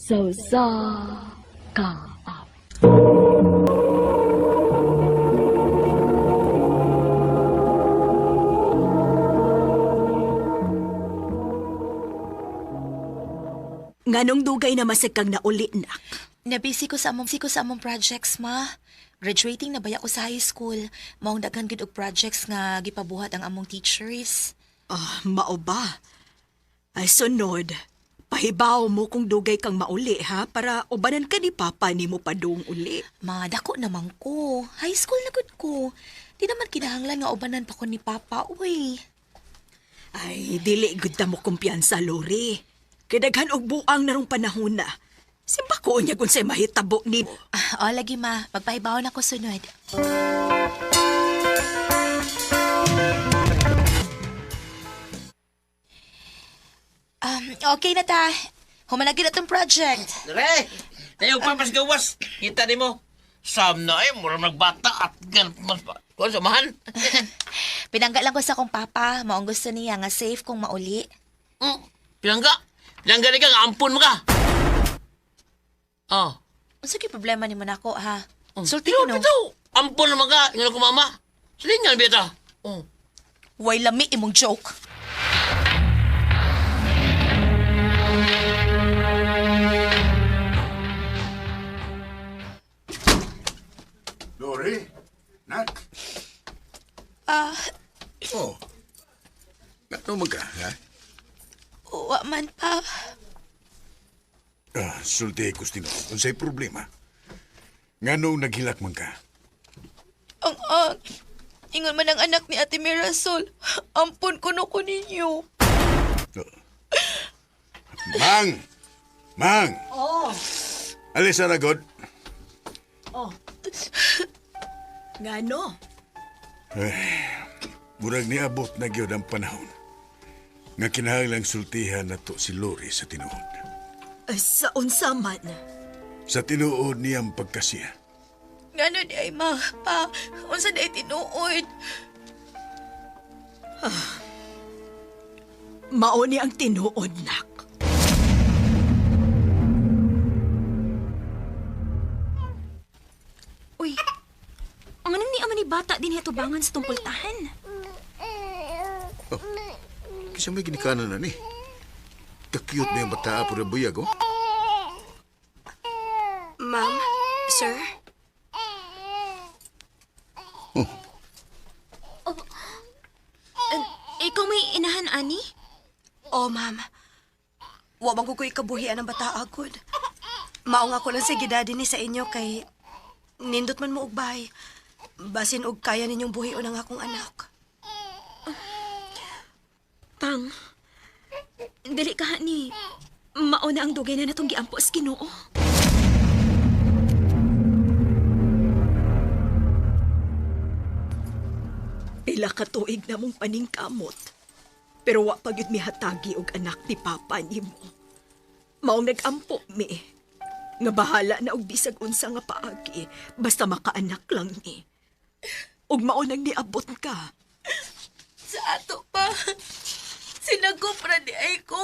Sa usa ka awit. Nganong dugay na masig kang nauli, nak? Nabisi ko sa among projects, ma. Graduating na baya ko sa high school. Maong daghan gid og projects nga gipabuhat ang among teachers. Ah, mao ba? Ay, sunod. Pahibaw mo kung dugay kang mauli, ha? Para ubanan ka ni Papa ni mo padung uli. Ma, dako naman ko. High school na gud ko. Di naman kinahanglan nga ubanan pa ko ni Papa, uy. Ay, dili gud ta mo kumpiyansa, Lori. Kay daghan og buang narong panahon na. Simba ko niya kung sa'y mahitabo ni... Ah, oh, lagi ma. Magpahibaw na ko sunod. Okay na ta. Humanagin na tong project. Dre, tayo pa mas gawas. Kita ni mo. Sam na eh, mura nagbata at gan mas pa. Kuan samahan. Pinangga lang ko sa akong papa. Maong gusto niya nga safe kung mauli. Pinangga. Pinangga ni ka, nga ampun mo ka. Oh. Unsa gyud problema nimo nako ha? Sulti Pero ko no. bitaw, ampun naman ka. Ingon ko mama. Silingan bita. Oh. Way lami imong joke. Lori? Nak? Ah, Oh. Ano man ka, ha? wa man pa. Ah, sulti ko tino. Unsay problema? Nganong naghilak man ka? Ang ang ingon man ang anak ni Ate Mirasol. Ampun ko no ko ninyo. Oh. Mang! Mang! Oh, Alis na ragod. oh. Ngano? Murag niabot na gyud ang panahon. Nga kinahanglang sultihan na to si Lori sa tinuod. Ay, sa unsa man. Sa tinuod niyang pagkasiya. Ngano di ay ma, pa, unsa di ay tinuod. Mao ni ang tinuod, nak. Uy, ang anong ni ama ni bata din hatubangan sa tumpultahan? Oh, kisa may ginikanan na ni. Ka-cute na yung bata po na buyag, oh. Ma'am, sir? Oh. Oh, ikaw may inahan, ani? Oh, ma'am. Wa man ko ko'y kabuhian ang bata agod. Mao nga ko lang sa gidadi ni sa inyo kay nindot man mo og bahay. Basin og kaya ninyong buhion ang akong anak. Pang, dali ka, ni. Mao na ang dugay na natong giampo sa Ginoo. Pila ka tuig na mong paningkamot. Pero wa pa gyud mihatagi og anak ni Papa nimo. Maong nag-ampo mi. Nga bahala na og bisag unsa nga paagi, basta makaanak lang ni. Ug mao nang niabot ka. Sa ato pa. Sinagop ra di ay ko.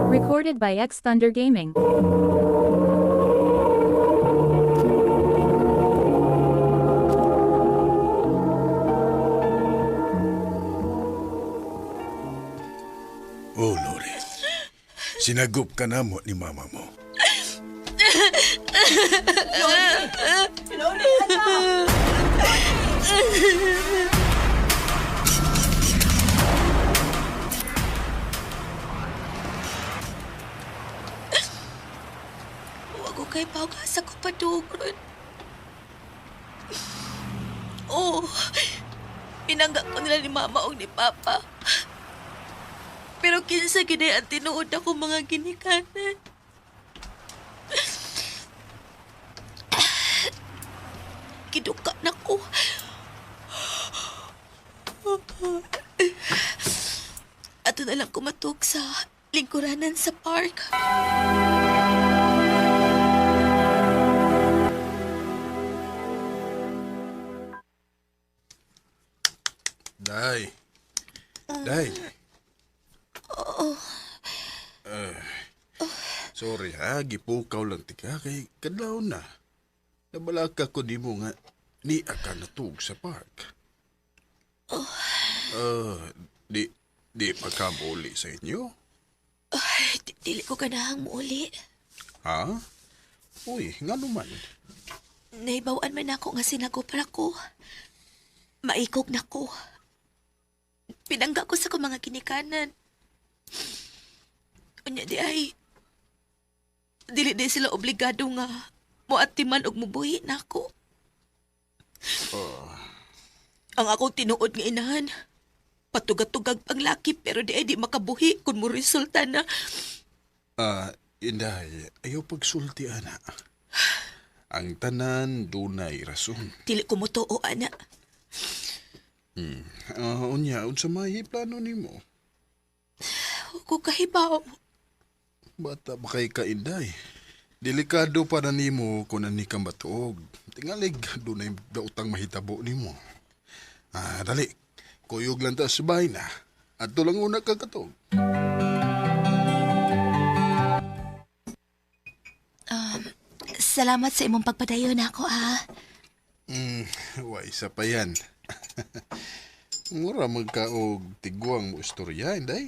Recorded by X Thunder Gaming. Oh, Lori. Sinagup ka na mo ni mama mo. Lori, anak! Wa ko kay pag-asa ko padugron. Oh, pinangga ko nila ni Mama og ni Papa. Pero kinsa gid ang tinuod ako mga ginikanan. Giduka na ko. Ato na lang kumatok sa lingkuranan sa park. Day. Day. Oo. Sorry ha, gipukaw lang tika kay kadlaw na. Nabalaka ko nimo nga ni ka natug sa park. Oh. Di di pa ka muli sa inyo? Ay, dili ko ganahang muuli. Ha? Uy, ngano man? Naibawan man ako nga sinagopra ko. Maikog na ko. Pinangga ko sa kong mga ginikanan. Unya di ay, dili di sila obligado nga moatiman og mubuhi na ako. Ang akong tinuod nga inahan, patugatugag pang laki pero di ay di makabuhi kung mo resulta na. Ah, Inday, ayaw pagsulti, ana. Ang tanan dunay rason. Dili ko motoo, ana. Ah, unya, unsa may plano nimo? Ko kahibaw. Bata ba kay ka, Inday? Delikado para nimo kung ani kang batuog. Tingalig, dunay dautang mahitabo nimo. Ah, dali. Kuyog lang ta sa bahay na. Adto lang una ka katog. Salamat sa imong pagpadayon ako, ah. Wa isa pa yan. Mura magkaog tigwang mo istorya, Inday.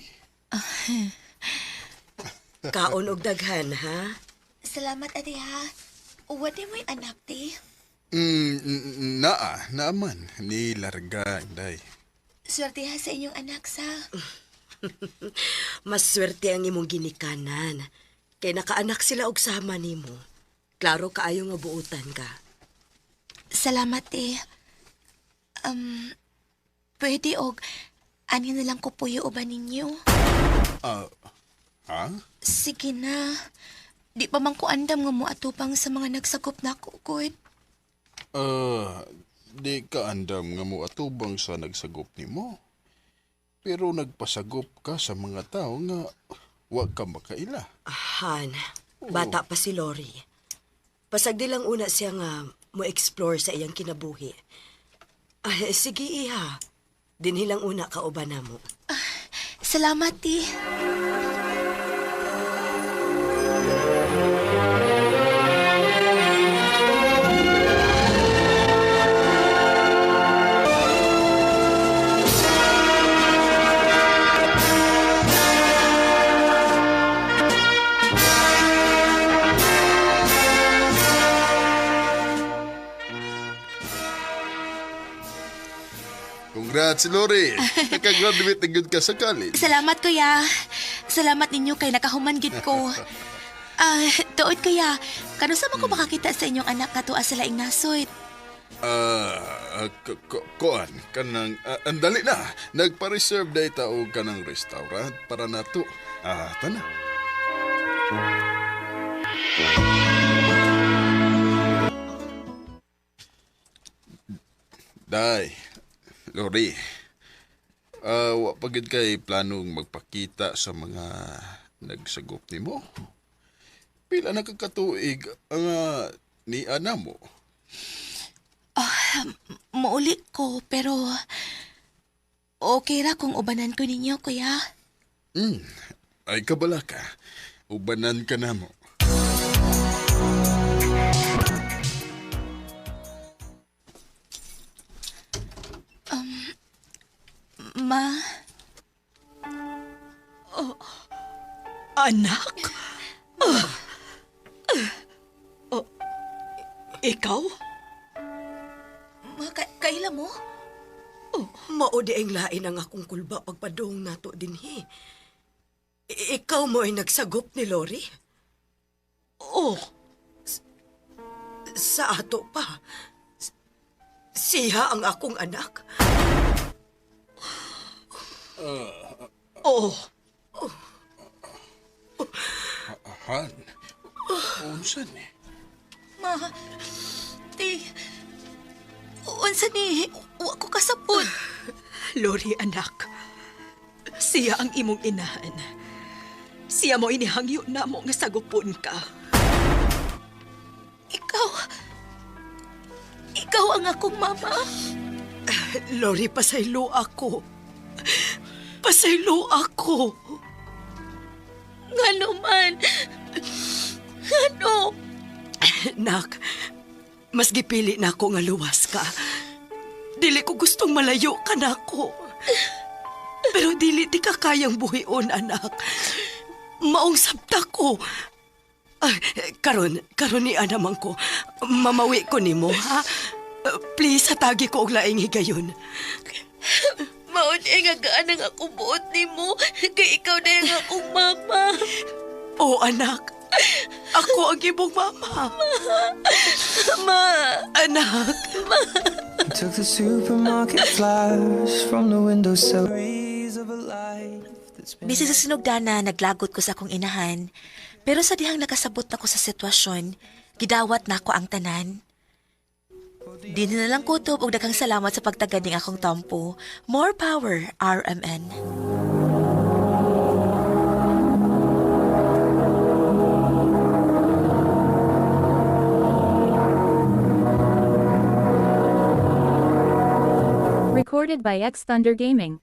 Kaon og daghan, ha? Salamat, ate, ha. Uwan mo'y anak, te. Naa, naaman. Ni larga, Inday. Swerte ha sa inyong anak, sa. Mas swerte ang imong ginikanan. Kay nakaanak sila og sama nimo. Klaro kaayo nga buutan ka. Salamat, te. Pwede og ani na lang ko puyo ba ninyo? Ah, ha? Sige na. Di pa man ko andam nga mo atupang sa mga nagsakop na ako, good. Ah, di ka andam nga mo atubang sa nagsagop nimo. Pero nagpasagop ka sa mga tao nga wa ka makaila. Han, bata pa si Lori. Pasagdi lang una siya nga mo explore sa iyang kinabuhi. Ay, sige iha. Dinhi lang una kauban namo. Salamat, te. Congrats, Lori. Nakagraduate na gyud ka sa college. Salamat, kuya. Salamat ninyo kay nakahuman gid ko. Ah, tuod kuya, kanusa man ko makakita sa inyong anak nga tuwa sa laing nasod? Ah, kuan kanang andali na. Nagpa-reserve day ta og kanang restaurant para nato. Ah, tana. Day, Lori. Ah, wa pa gyud kay planong magpakita sa mga nagsagop nimo. Pila na ka katuig ang ni ana mo? Muuli ko, pero okay ra kung ubanan ko ninyo, kuya. Ay kabala ka. Ubanan ka na mo. Ma, Anak? Ah. Oh, ikaw? ma kaila mo? Mao di ang lain ang akong kulba pagpadung nato dinhi. Ikaw mo ay nagsagop ni Lori? Oh. Sa ato pa. Siya ang akong anak. Oh. Han. Unsa ni? Ma, ti, unsa ni, wa ko kasapot. Lori, anak. Siya ang imong inahan. Siya mo inihangyo na mo nga sagupon ka. Ikaw, ikaw ang akong mama. Lori, pasaylo ako. Pasaylo ako. Ngano man? Ngano? Nak, mas gipili na ako nga luwas ka. Dili ko gustong malayo ka nako. Pero dili di ka kayang buhion, anak. Maong sabta ko. Ay, karon, karon ni anamang ko. Mamawi ko nimo, ha? Please, hatagi ko og laing higayon. Mao niya nga gaan ang akong buot nimo. Kay ikaw na yung akong mama. Oh, anak. Ako ang imong mama. Ma! Anak. Took the supermarket flowers from the windowsill. Breeze of a life that's been Bisan sa sinugdana, naglagot ko sa akong inahan. Pero sa dihang nakasabot na ko sa sitwasyon, gidawat na ako ang tanan. Di na lang kutob og daghang salamat sa pagtagad ning akong tampo. More power, RMN. Recorded by X Thunder Gaming.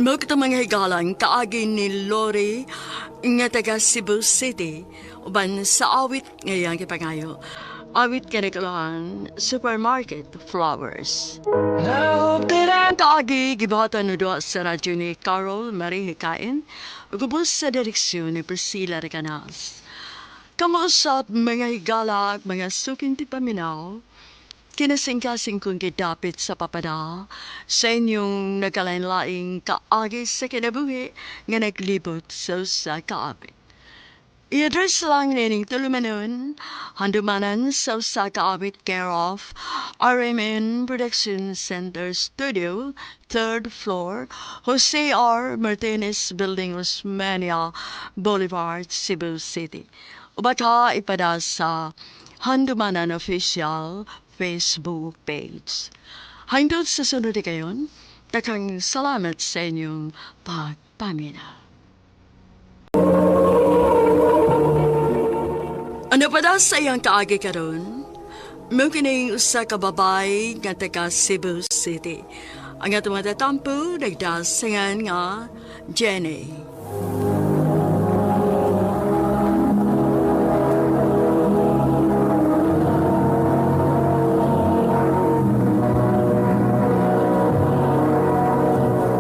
Mao mga higalan kaagi ni Lori nga taga Cebu City uban sa awit ngayang gipangayo. Awit kanikalan Supermarket Flowers. And I hope that I Ang kaagi gibuhatan no duha sa radyo ni Carol Marie Hikain ug ubos sa direksyon ni Priscilla Recanas. Kamuusap mga higala ug mga suking tipaminaw, kinasingkasing kong gidapit sa papada sa inyong nagkalain-laing kaagi sa kinabuhi nga naglibot sa usa ka awit. I-address lang nining tulumanon, handumanan sa usa ka awit care of RMN Production Center Studio, 3rd floor, Jose R. Martinez Building, Osmeña Boulevard, Cebu City. O baka ipada sa Handumanan Official Facebook page. Hangtod sa sunod kayon, daghang salamat sa inyong pagpaminaw. Ano pa daw sa iyang kaagi karon? Mao kining usa ka babay nga taga Cebu City. Ang atong mga tatampo nagdasingan nga Jenny.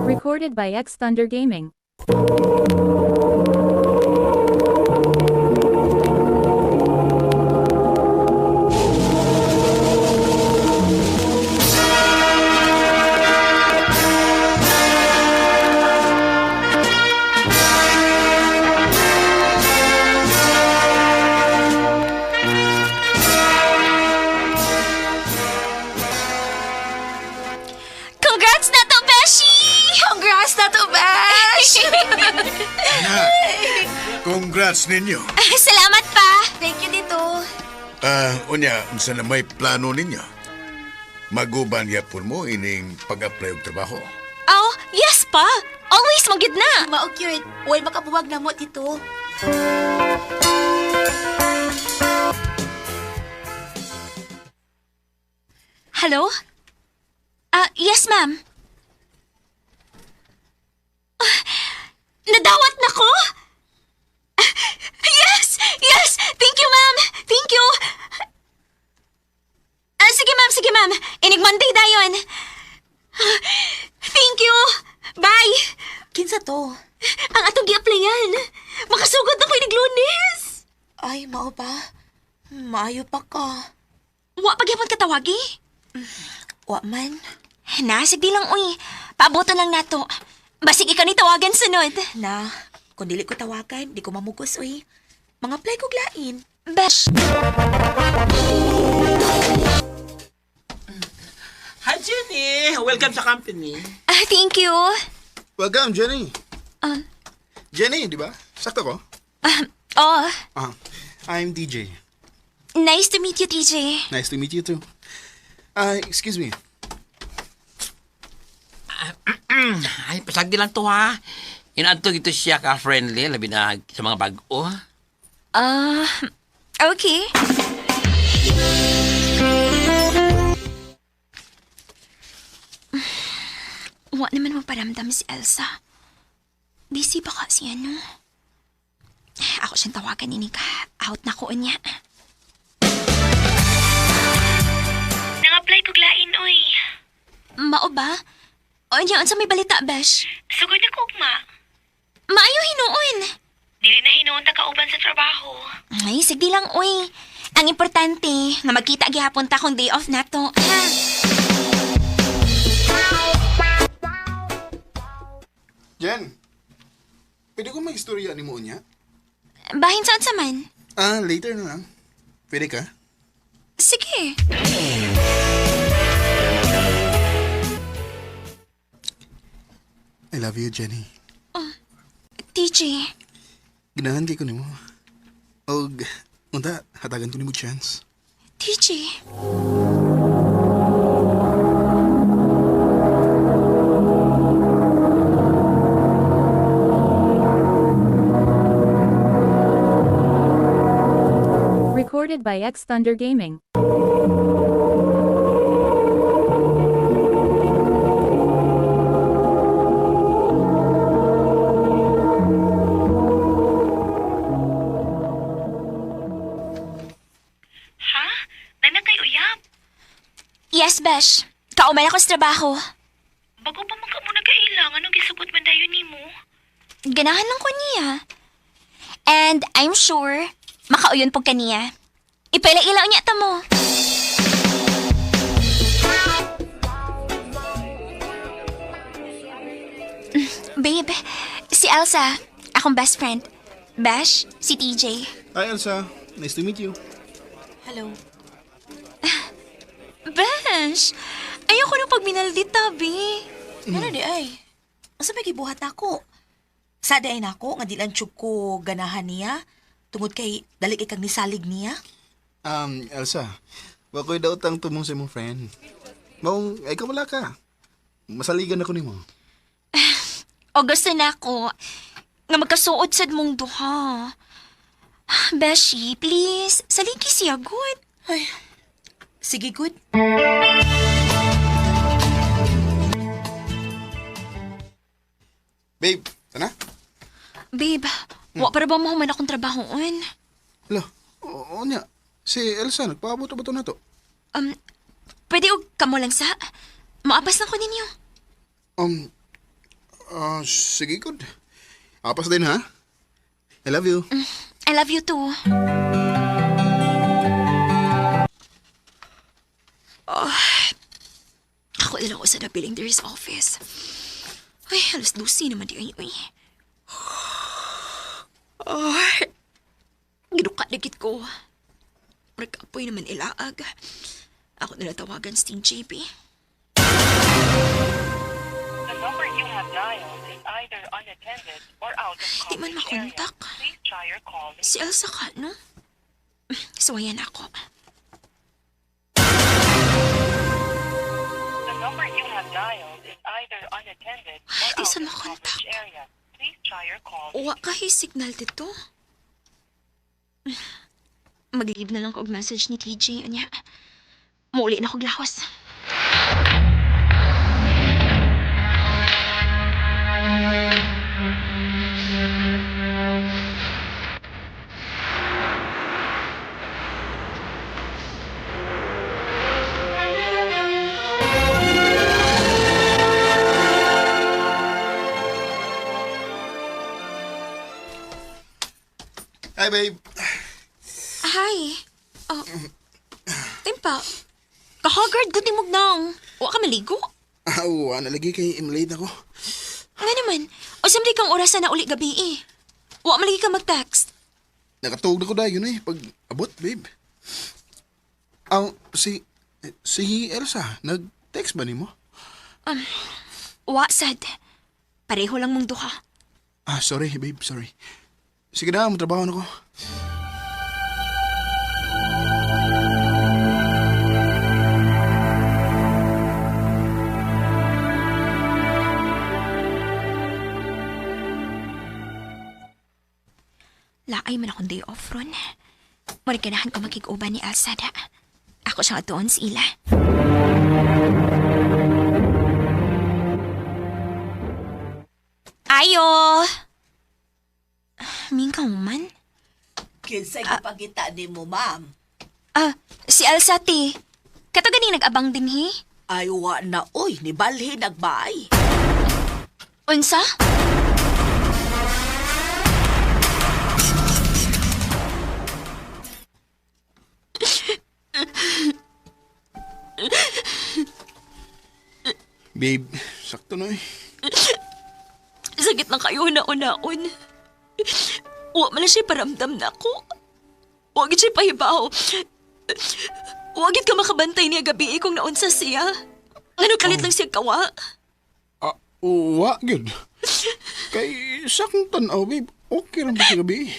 Recorded by X Thunder Gaming. Congrats na to, Beshi! Congrats na to, Besh! Congrats ninyo. Salamat pa! Thank you dito. Ah, unya, unsa na may plano ninyo? Maguban yapon mo ining pag-apply og trabaho. Oh, yes pa! Always magid na! Mao cute. Uy, makabuwag na mo dito. Hello? Ah, yes, ma'am. Ah, nadawat na ko? Ah, yes! Yes! Thank you, ma'am! Thank you! Ah, sige, ma'am. Sige, ma'am. Inig Monday dayon. Ah, thank you! Bye! Kinsa to? Ang atong gi-applyan. Makasugod na ko inig Lunes. Ay, mao ba? Maayo pa ka. Wa pagyapon katawagi. Wa man. Na, sige lang, uy. Paaboto lang nato. Basig ikaw ni tawagan sunod. Na, kung dili ko tawagan, di ko mamugos, uy. Mga apply ko lain. Besh! Hi, Jenny! Welcome sa company. Ah, thank you. Welcome, Jenny. Jenny, di ba? Sakto ko? Oh, Ah, I'm DJ. nice to meet you, TJ. Nice to meet you too. Ah, excuse me. Ay, pasagdi lang to ha. Inaadto ito siya ka-friendly, labi na sa mga bag-o. Ah, okay. Wa naman magparamdam si Elsa. Busy ba ka siya, no? Ako siyang tawagan ni Nika. Out na ko niya. Nang-apply kog lain, oy. Mao ba? O niya, unsa may balita, Besh? Sugod na ko ugma. Maayo hinuon. Dili na hinuon ta kauban sa trabaho. Ay, sige lang, uy. Ang importante, nga magkita gihapon ta kung day off na to. Ha? Jen, pwede ko mag-istorya ni mo niya? Bahin saan sa man? Ah, later na lang. Pwede ka? Sige. I love you, Jenny. TJ, Ganahan kay ko nimo. Og unta hatagan ko nimo chance. TJ. Recorded by X Thunder Gaming. Ha? Nana kay uyab. Yes, Besh. Kauman ako sa trabaho. Bago pa man ka mo nagkailang, anong gisugot man dayon nimo? Ganahan lang ko niya. And I'm sure, makauyon po kaniya. Ipaila-ilaw niya ta mo. Babe, si Elsa, akong best friend. Bash, si TJ. Hi, Elsa. Nice to meet you. Hello. Bash, ayoko nung pagminaldita, be. Ano di ay? Unsa may gibuhat nako? Sa di ay nako nga di lang tiyog ko ganahan niya tungod kay dali kay kang nisalig niya. Elsa, wa ko'y daotang tumong sa imong friend. Maong, ay wala ka. Masaligan ako nimo. O gusto na ako nga magkasuod sad mong duha. Beshi, please, saligi siya, good. Ay. Sige, good. Babe, tana? Babe, wa para ba mahuman akong trabahoon? Hala, oo niya. Si Elsa, nagpaabot ba to na to? Um, pwede og kamo lang sa? Maapas lang ko ninyo. Um, sige, good. Apas din, ha? I love you. I love you too. Oh, ako na lang ako sa nabiling there is office. Ay, alas 12 naman di ay, uy. Oh, ginuka na gid ko. Nagkapoy naman ilaag. Ako na tawagan si JB. The number you have dialed is either unattended or out of Di man coverage area. makontak. Please try your call Si Elsa ka, no? Suwayan ako. The number you have dialed is either unattended or Di out sa of makontak. coverage area. Please try your call. Wa kahi signal dito. Mag-leave na lang ko og message ni TJ. Anya, muuli na kog lawas. Hi, babe. Hi. Oh, timpa. Kahagard gud ni Mugnaw. Wa ka maligo? Ah, oo, nalagi kay im-late ako. Nga naman, o samdi kang oras na uli gabi eh. Wa malagi ka mag-text. Nakatuog na ko dahil yun eh. Pag abot, babe. Aw, si, si Elsa, nag-text ba nimo? Wa sad. Pareho lang mong duha. Ah, sorry, babe, sorry. Sige na, matrabaho na ko. Laay man akong day off ron. Mura ganahan ko makig-uban ni Elsa da. Ako siyang atuon sa ila. Ayo! Mingkaw man? Kinsay gipangita nimo, ma'am? Ah, si Elsa ti. Kato ganing nag-abang din hi? Ay, wa na, oy, ni balhin nagbaay. Unsa? Babe, sakto na eh. Sakit lang kayo na-unaon. Wa man lang siya paramdam na ako. Wa gid siya pahibaw. Wa gid ka makabantay niya gabi kung naunsa siya. Ngano kalit lang siya kawa. Ah, wa, gyud. Kay sa akong tanaw, babe, okay lang ba sa gabi?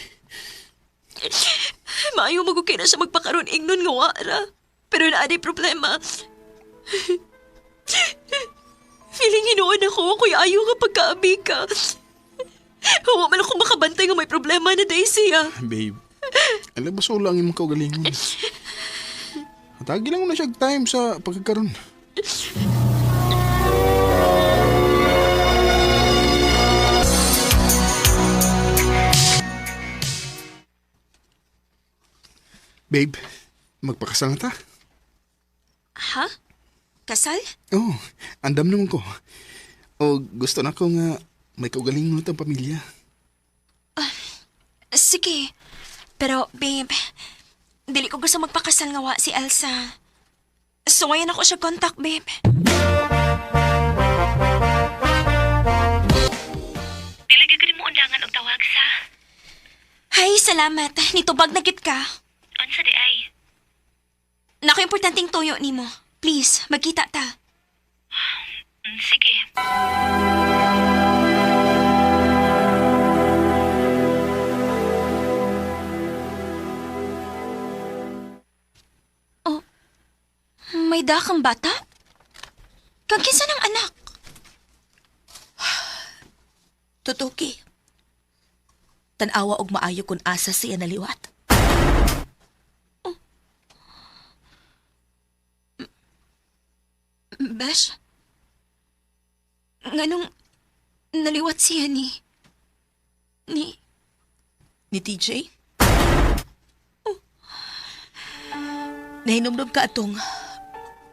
Maayo magukay na siya magpakaroon ingnon nga wa ra. Pero naa di problema. Feeling hinuon ako, kuya ayaw nga pagkaabi ka. Wa man ako makabantay nga may problema na day siya. Babe, alam ba sa ulang imong kaugalingon? Hatagi lang mo na siya og time sa pagkakaroon. Babe, magpakasal na ta. Ha? Kasal? Oh, andam naman ko. O gusto na ko nga may kaugalingon na tang pamilya. Sige. Pero, babe, dili ko gusto magpakasal nga wa si Elsa. So, ngayon ako siya contact, babe. Dili gyud mo undangan og tawag sa. Hay, salamat. Nitubag na gid ka. Unsa di ay? Nako, importanteng tuyo nimo. Please, magkita ta. Sige. Oh, May dakang bata? Kag kinsa ng anak? Tutuki. Tanawa og maayo kun asa siya naliwat. Besh? Nganong naliwat siya ni... Ni... Ni TJ? Nahinumdum ka atong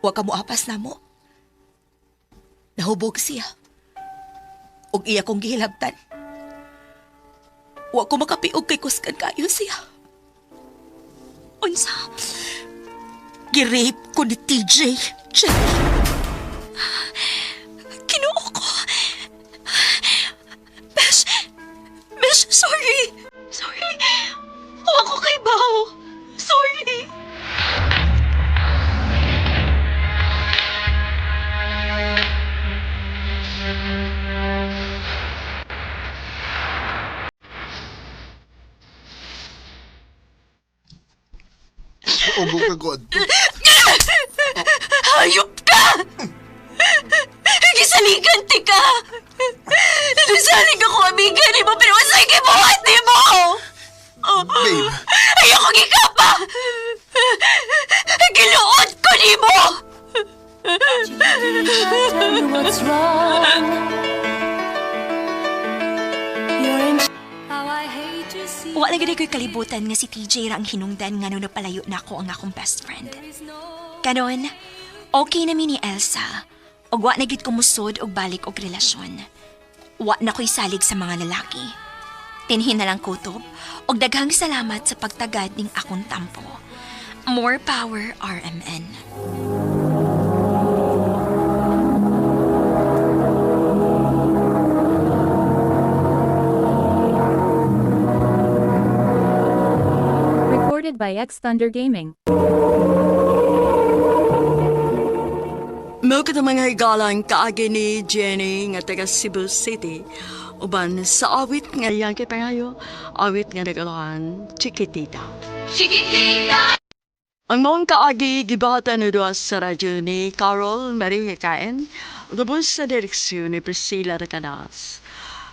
wa ka moapas namo. Nahubog siya. Ug iya kong gihilabtan. Wa ko makapiog kay kuskan kayo siya. Unsa? Girape ko ni TJ. Jenny. Kinuo ko. Besh! Besh, sorry! Sorry! Huwag ko kay Bao. Sorry! Ugo ka ko adto. Hayop ka! Gisaligan ti ka! Nasalig ako amiga ni mo pero asay gibuhat ni mo! Babe, Ayoko gikapa! Giluot ko ni mo! Tell me what's wrong. You're in How I hate to see Wala gid ko'y kalibutan nga si TJ ra ang hinungdan nga nung napalayo na ako ang akong best friend. Kanon, okay na mi ni Elsa. Og wa na gid kumusod og balik og relasyon. Wa na ko'y salig sa mga lalaki. Tinhin na lang kutob og daghang salamat sa pagtagad ning akong tampo. More power, RMN. Recorded by X Thunder Gaming. Mao kita mga higalang kaagi ni Jenny nga taga Cebu City. Uban sa awit nga iyang kipangayo, awit nga nagalahan, Chiquitita. Chiquitita! Ang mong kaagi gibahatan ni duha sa radyo ni Carol Marie Hikain, lubos sa direksyon ni Priscilla Recanas.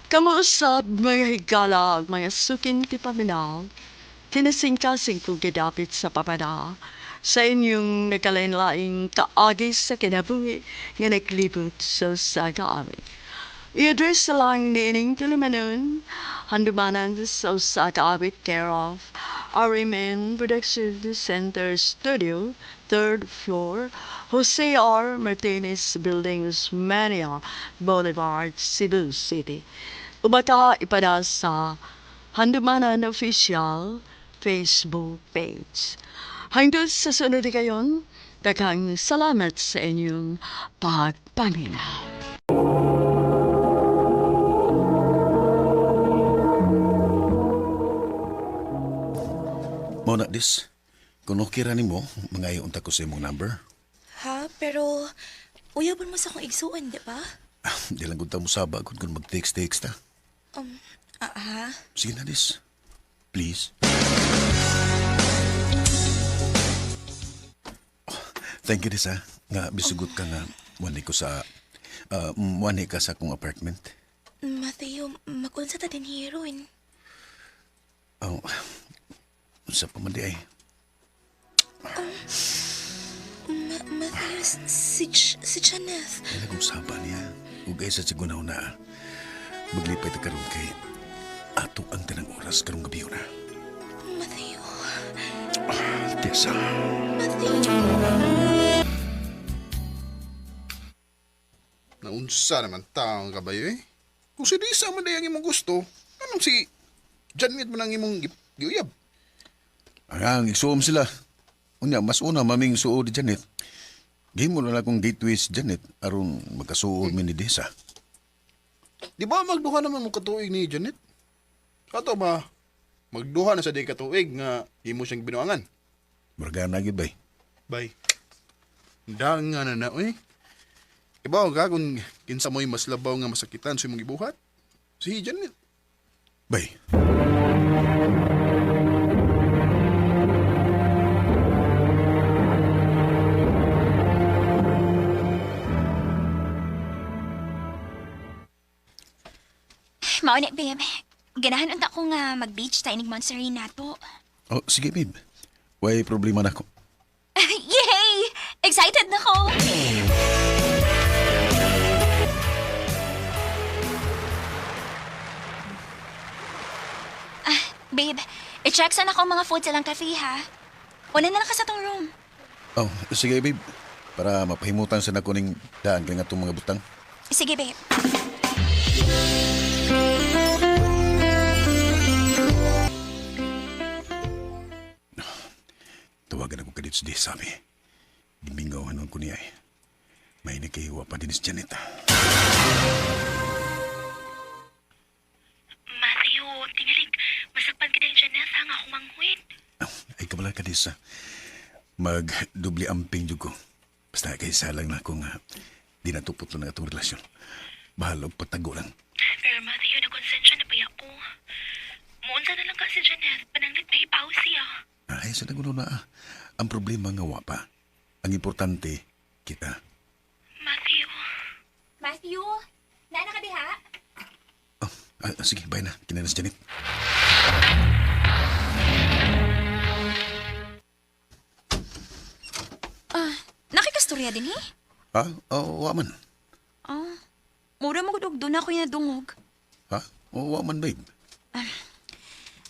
Kamuusap mga higala, mga sukin ti paminaw, kinasingkasing kong gidapit sa papana sa inyong nagkalain-laing kaagi sa kinabuhi nga naglibot sa usa ka awit. I-address lang niining tulumanon, handumanan sa usa ka awit care of RMN Production Center Studio, 3rd floor, Jose R. Martinez Building, Osmeña Boulevard, Cebu City. Ubata ipada sa Handumanan Official Facebook page. Hangtod sa sunod kayon, daghang salamat sa inyong pagpaminaw. Mao na dis. Kung okay ra nimo, mangayo unta ko sa imong number. Ha? Pero, uyabon mo sa akong igsuon, di ba? Di lang gud ta mosaba kung mag-text-text ta. Ha? Sige na dis. Please. Oh, thank you dis ha. Nga bisugot ka nga wani ko sa wani ka sa akong apartment. Mateo, mag-unsa ta din heroin. Oh, unsa pa man di ay. Mateo, si Janeth. Ay kung saba niya. Ug ay sa sigunaw na maglipay ta karon kay ato ang tanang oras karong gabi na. Mateo. Tessa. Mateo. Naunsa naman taong kabayo eh. Kung si Lisa man ang imong gusto, anong si Janet man ang imong giuyab? Ang isuom sila. Unya, mas una maming suod ni Janet. Gihimo na lang akong gateway si Janet aron magkasuod mi ni Desa. Di ba magduha naman mo katuig ni Janet? Ato ba, magduha na sa di katuig nga imo siyang binuangan? Murga na gid bay. Bay. Danga na na, oy. Ibaw ka kung kinsa mo'y mas labaw nga masakitan sa imong gibuhat? Si Janet. Bay. Mao ni, babe. Ganahan unta ko nga mag-beach tayo nig Montserrat nato. Oh, sige babe. Way problema na ako. Yay! Excited na ko! Ah, babe, i-check sana ako ang mga food sa lang cafe, ha? Una na lang ka sa tong room. Oh, sige babe. Para mapahimutan sa nako ning daan kay nga itong mga butang. Sige, babe. Tawagan ako kadit sa Desa, sabi. Gimingaw hanon ko niya eh. May nakahiwa pa din si Janet. Matthew, tingalig, masakpan ka dahil Janeth ha nga akong manghuit. Ay kabala ka Desa. Magdubli amping jud ko. Basta kay salang na ako nga di natupot na atong relasyon. Bahala og patago lang. Pero Matthew, nakonsensya na ba ako? Muunsa na lang ka si Janeth, pananglit na ipaw siya. Ay, sa nagulo na ah. Ang problema nga wa pa. Ang importante, kita. Matthew. Matthew, naana ka diha? Ah, sige, bye na. Kinanas Janet. Ah, nakikastorya din eh? Ah, oh, wa man. Ah, mura mo gud doon ako yung nadungog. Ha? Oh, wa man, babe.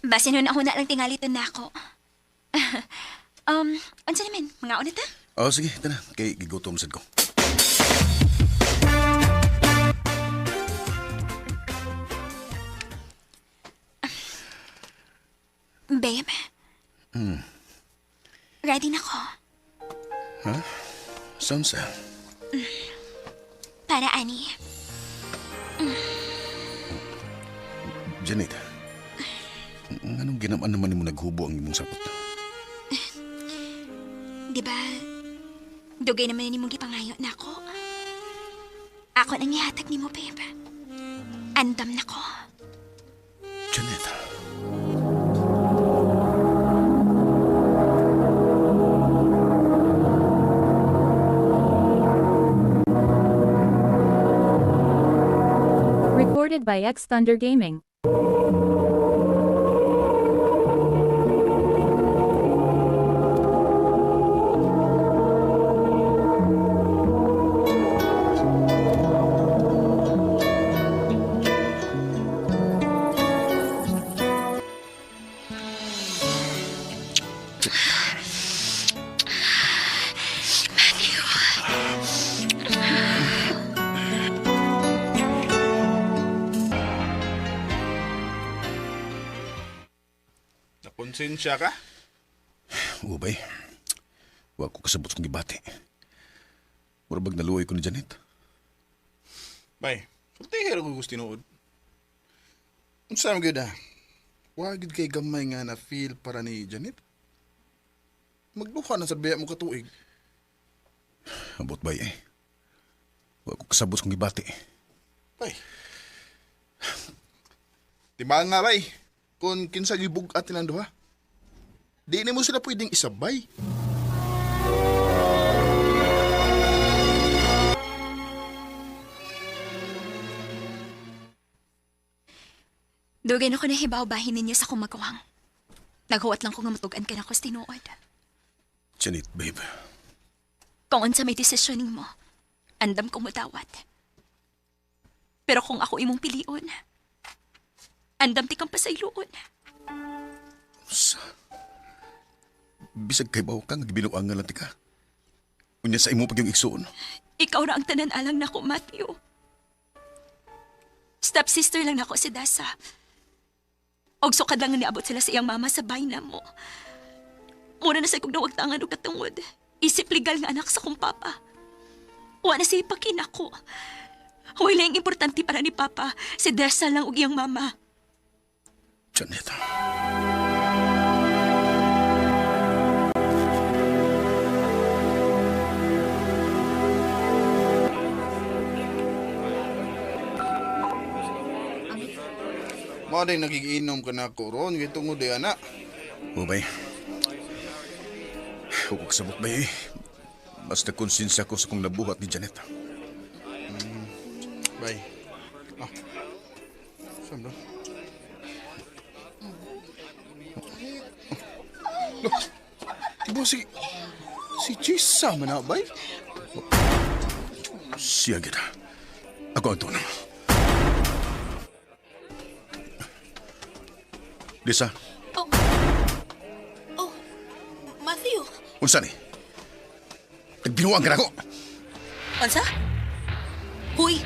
Basin nun ako na lang tingaliton na ako. Unsa naman? Mga una ta? Oh, sige, tana. Kay gigutom sad ko. Babe, ready na ko. Ha? Sounds Para ani. Janet. Anong ginaman naman nimo naghubo ang imong sapot? Di ba? Dugay naman ni mong gipangayo na ako. Ako nang ihatag nimo, babe. Andam na ko. Janet. Recorded by X Thunder Gaming. Konsensya ka? Ubay. Wa ko kasabot kong gibati. Murag naluoy ko ni Janet. Bay, sultihi ra ko gusto tinuod. Unsa man gyud ah? Wa gyud kay gamay nga na feel para ni Janet. Magduha na sa biya mo katuig. Ambot bay eh. Wa ko kasabot kong gibati. Bay. Timbang nga bay, kung kinsa gibug-at nilang duha. Di nimo sila pwedeng isabay. Dugay na ko nahibaw bahin ninyo sa akong magawang. Naghuwat lang ko nga matugan ka na ko sa tinuod. Janet, babe. Kung unsa may desisyon nimo, andam ko mudawat. Pero kung ako imong pilion, andam ti kang pasayloon. Sa... Bisag kay bawo ka, nga gibinuangan lang ti ka. Unya sa imo pag yung igsuon. Ikaw ra ang tanan alang nako, Matthew. Stepsister lang nako si Dasa. Og sukad lang nga niabot sila sa iyang mama sa bahay na mo. Mura na sa kong nawagtangan og katungod. Isip legal nga anak sa kong papa. Wa na siya ipakinako. Wala yung importante para ni papa. Si Desa lang og iyang mama. Janet. Mao day nagigiinom ka na ko ron kay tungod di ana. Ubay. Huwag ko kasabot bay eh. Mas nagkonsensya ko sa kong nabuhat ni Janet. Bay. Ah. Saan ba? Loh, Bo, si... Si Chisa man na, bay? Siya gid. Ako ang tunong. Lisa, Oh, Matthew. unsa ni? Nagbinuang ka na ako. Unsa? Huy!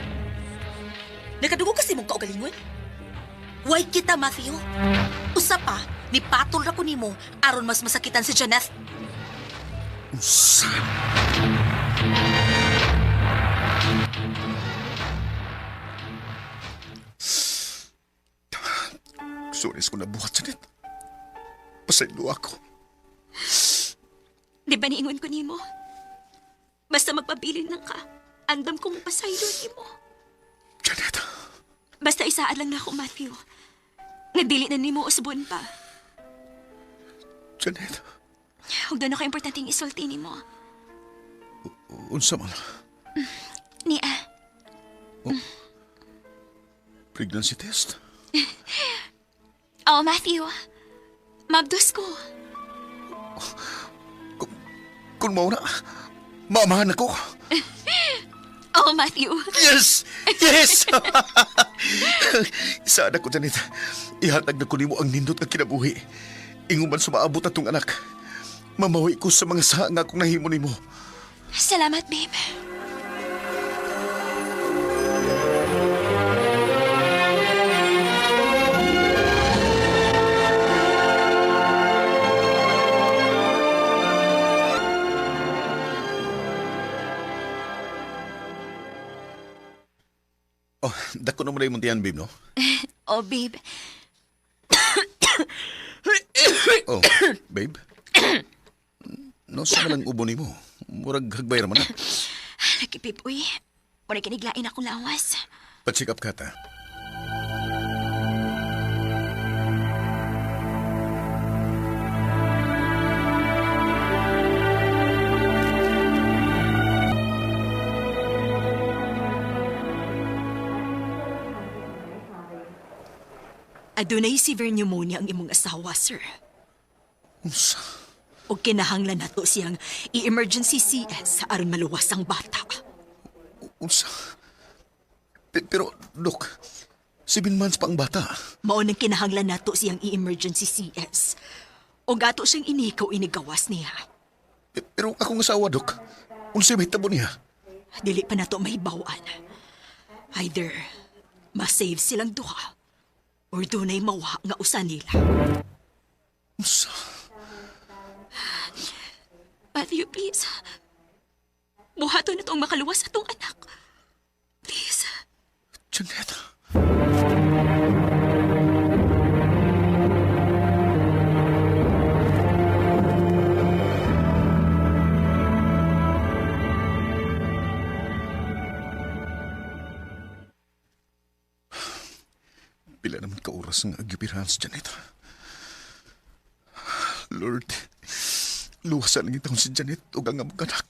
Nakadugo kasi mong kaugalingon? Way kita, Matthew. Usa pa, ni patol ra ko nimo aron mas masakitan si Janeth. Unsa? Sorry sa kong nabuhat, Janet. Pasaylo ako. Di ba niingon ko nimo? Basta magpabilin lang ka. Andam kong pasaylo nimo. Janet. Basta isaad lang na ako, Matthew. Nga dili na nimo usbon pa. Janet. Huwag doon ako importanteng isulti nimo. Unsa man? Nia, Pregnancy test? Oh, Matthew. Mabdos ko. Kung mao na, mamahan ako. Oh, Matthew. Yes! Yes! Saan ako, Janet? Ihatag na ko nimo ang nindot nga kinabuhi. Ingon man sumaabot atong anak. Mamawi ko sa mga saa nga akong nahimo nimo. Salamat, babe. Oh, dako na mo na yung muntian, babe, no? Oh, babe. Oh, babe? No, sa malang ubo nimo. Murag hagbay ra man na. Lagi, babe, uy. Murag kiniglain akong lawas. Pa-check up ka ta. Adunay severe pneumonia ang imong asawa, sir. Unsa? O kinahanglan nato siyang i-emergency CS aron maluwas ang bata. Unsa? Pero, Dok, 7 months pa ang bata. Mao nang kinahanglan nato siyang i-emergency CS. O gato siyang inikaw inigawas niya. Pero akong asawa, Dok, unsay mahitabo niya? Dili pa nato mahibaw-an. Either ma-save silang duha or dunay mawa nga usa nila. Unsa? Matthew, please. Buhaton na tong makaluwas atong anak. Please. Janet. Pila naman ka oras nga agyupirahan si Janet. Lord, luwasan lang itong si Janet ug ang among anak.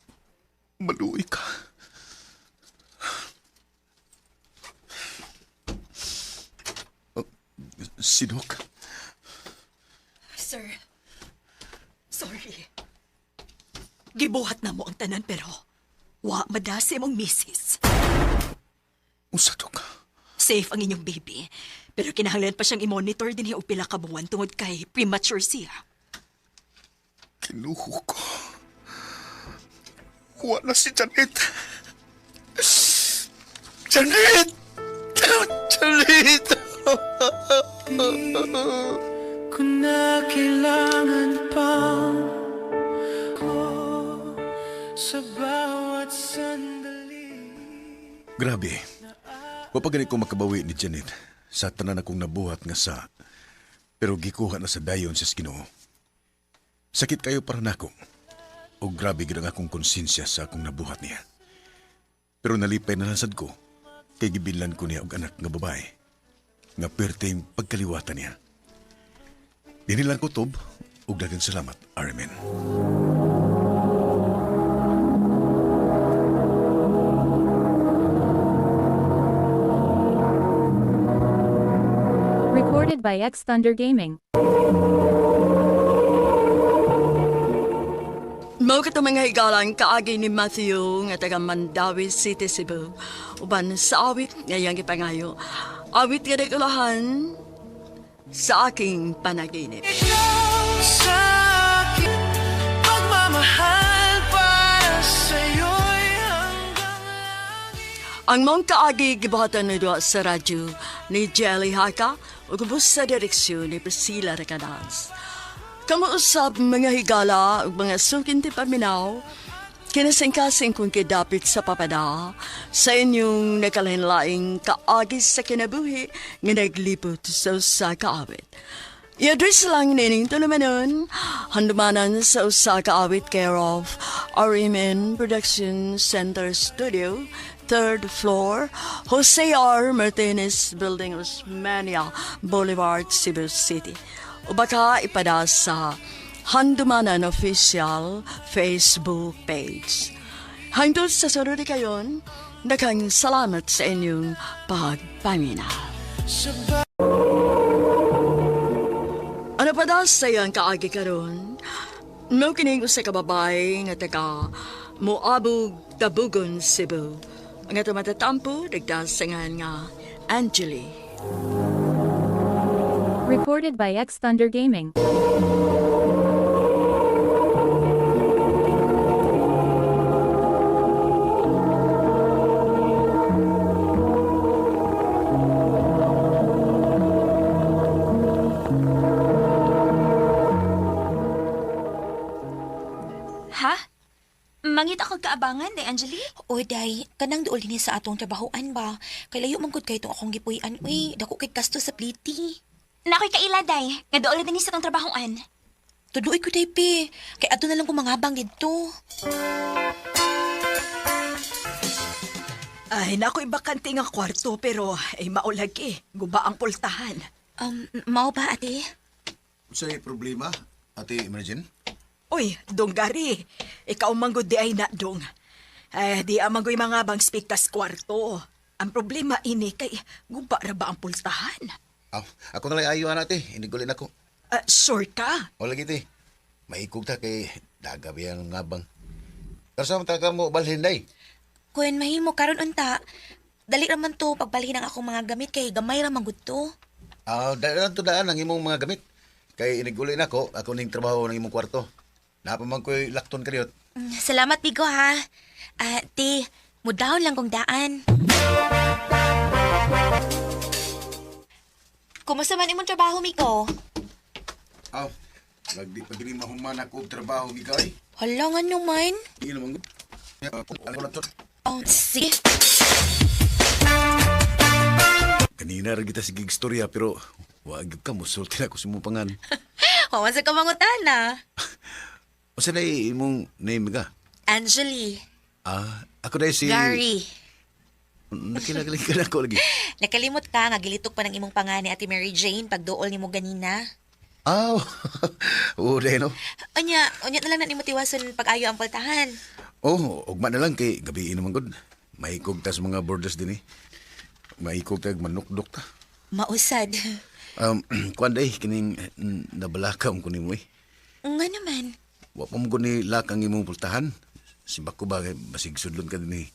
Maluoy ka. Oh, si Doc. Sir, sorry. Gibuhat na mo ang tanan pero wa madasi mong misis. Unsa, Doc? Safe ang inyong baby. Pero kinahanglan pa siyang i-monitor din og pila ka buwan tungod kay premature siya. Kinuho ko. Wala si Janet. Janet! Janet! Ko na kailangan pa ko sa bawat sandali. Grabe. Wa pa gani ko makabawi ni Janet sa tanan akong nabuhat nga sa pero gikuha na sa dayon sa Ginoo. Sakit kayo para nako. O grabe gid ang akong konsensya sa akong nabuhat niya. Pero nalipay na lang sad ko kay gibillan ko niya og anak nga babae nga perteng pagkaliwatan niya. Dinilan ko tob ug daghang salamat, Armin. Recorded by X Thunder Gaming. Mao kato mga higalang kaagi ni Matthew nga taga Mandawi City, Cebu. Uban sa awit nga iyang gipangayo. Awit nga nagulahan sa aking panaginip. Sa aking pagmamahal para sa'yo'y hanggang Ang mong kaagi gibuhatan ni duha sa radyo ni Jelly Haka ug ubos sa direksyon ni Priscilla Recanas. Kamo usab mga higala ug mga sukin ti paminaw, kinasingkasing kung kidapit sa papada sa inyong nakalain-laing kaagi sa kinabuhi nga naglipot sa usa ka awit. I-address lang nining tulumanon, handumanan sa usa ka awit care of RMN Production Center Studio, 3rd floor, Jose R. Martinez Building, Osmeña Boulevard, Cebu City. O baka ipada sa Handumanan Official Facebook page. Hangtod sa sunod kayon, daghang salamat sa inyong pagpaminaw. Ano pa daw sa iyang kaagi karon? Mao kining usa ka babae nga taga Moabog, Tabugon, Cebu. Ang ato matatampo, nagdasangan nga Angeli. Recorded by X Thunder Gaming. Ha? Mangita kag kaabangan, Day Angeli? Oy, day, kanang duol dinhi sa atong trabahoan ba? Kay layo man gud kay itong akong gipuy-an, uy. Dako kay gasto sa pliti. Nakoy kaila, Day. Nga duol dinhi sa atong trabahoan. Tuduoy ko, day, pe. Kay adto na lang ko mangabang didto. Ay, nakoy bakante nga kwarto pero ay maulagi. Guba ang pultahan. Mao ba, ate? Unsay problema, Ate Imagine? Uy, Dong Gary, ikaw manggod di ay na, Dong. Ay, di amang ko'y mga bang speak kwarto. Ang problema ini kay guba ra ba ang pultahan? Aw, ako na lang ayo ana ate, inigulin ako. Sure ka? O lagi te. Maikog ta kay dagabi ang ngabang. Pero sa ka mo balhin day. Kun mahimo karon unta. Dali ra man to pagbalhin ang akong mga gamit kay gamay ra man gud to. Ah, daan to daan ang imong mga gamit. Kay inigulin ako, ako ning trabaho ng imong kwarto. Napa man ko'y lakton kaniyot. Salamat Bigo ha. Ah, te, mudahon lang kong daan. Kumusta man imong trabaho, Miko? Aw, Nagdi pa gini mahuman ako og trabaho gikay. Hala nga naman. Di naman gud. Oh, sige. Kanina ra kita sige istorya pero wa gyud ka mosulti na ako sa imong pangan. Huwag sa kamangutana. Unsa day imong name ka? Angeli. Ah, ako day si Gary. Nakilagaling ka na ako lagi. Nakalimot ka nga gilitok pa ng imong pangani Ate Mary Jane pagduol nimo ganina. Aw. Oo, day no. Unya, unya na lang na nimo tiwason pag-ayo ang pultahan. Oh, ugma na lang kay gabi naman gud. Maikog ta sa mga borders din eh. Maikog ta manukdok ta. Mausad. Kuan day kining nabalaka ko nimo eh. Nga naman. Wa pa mo gud ni lakang imong pultahan. Simbak ko ba kay basig sudlon ka dinhi.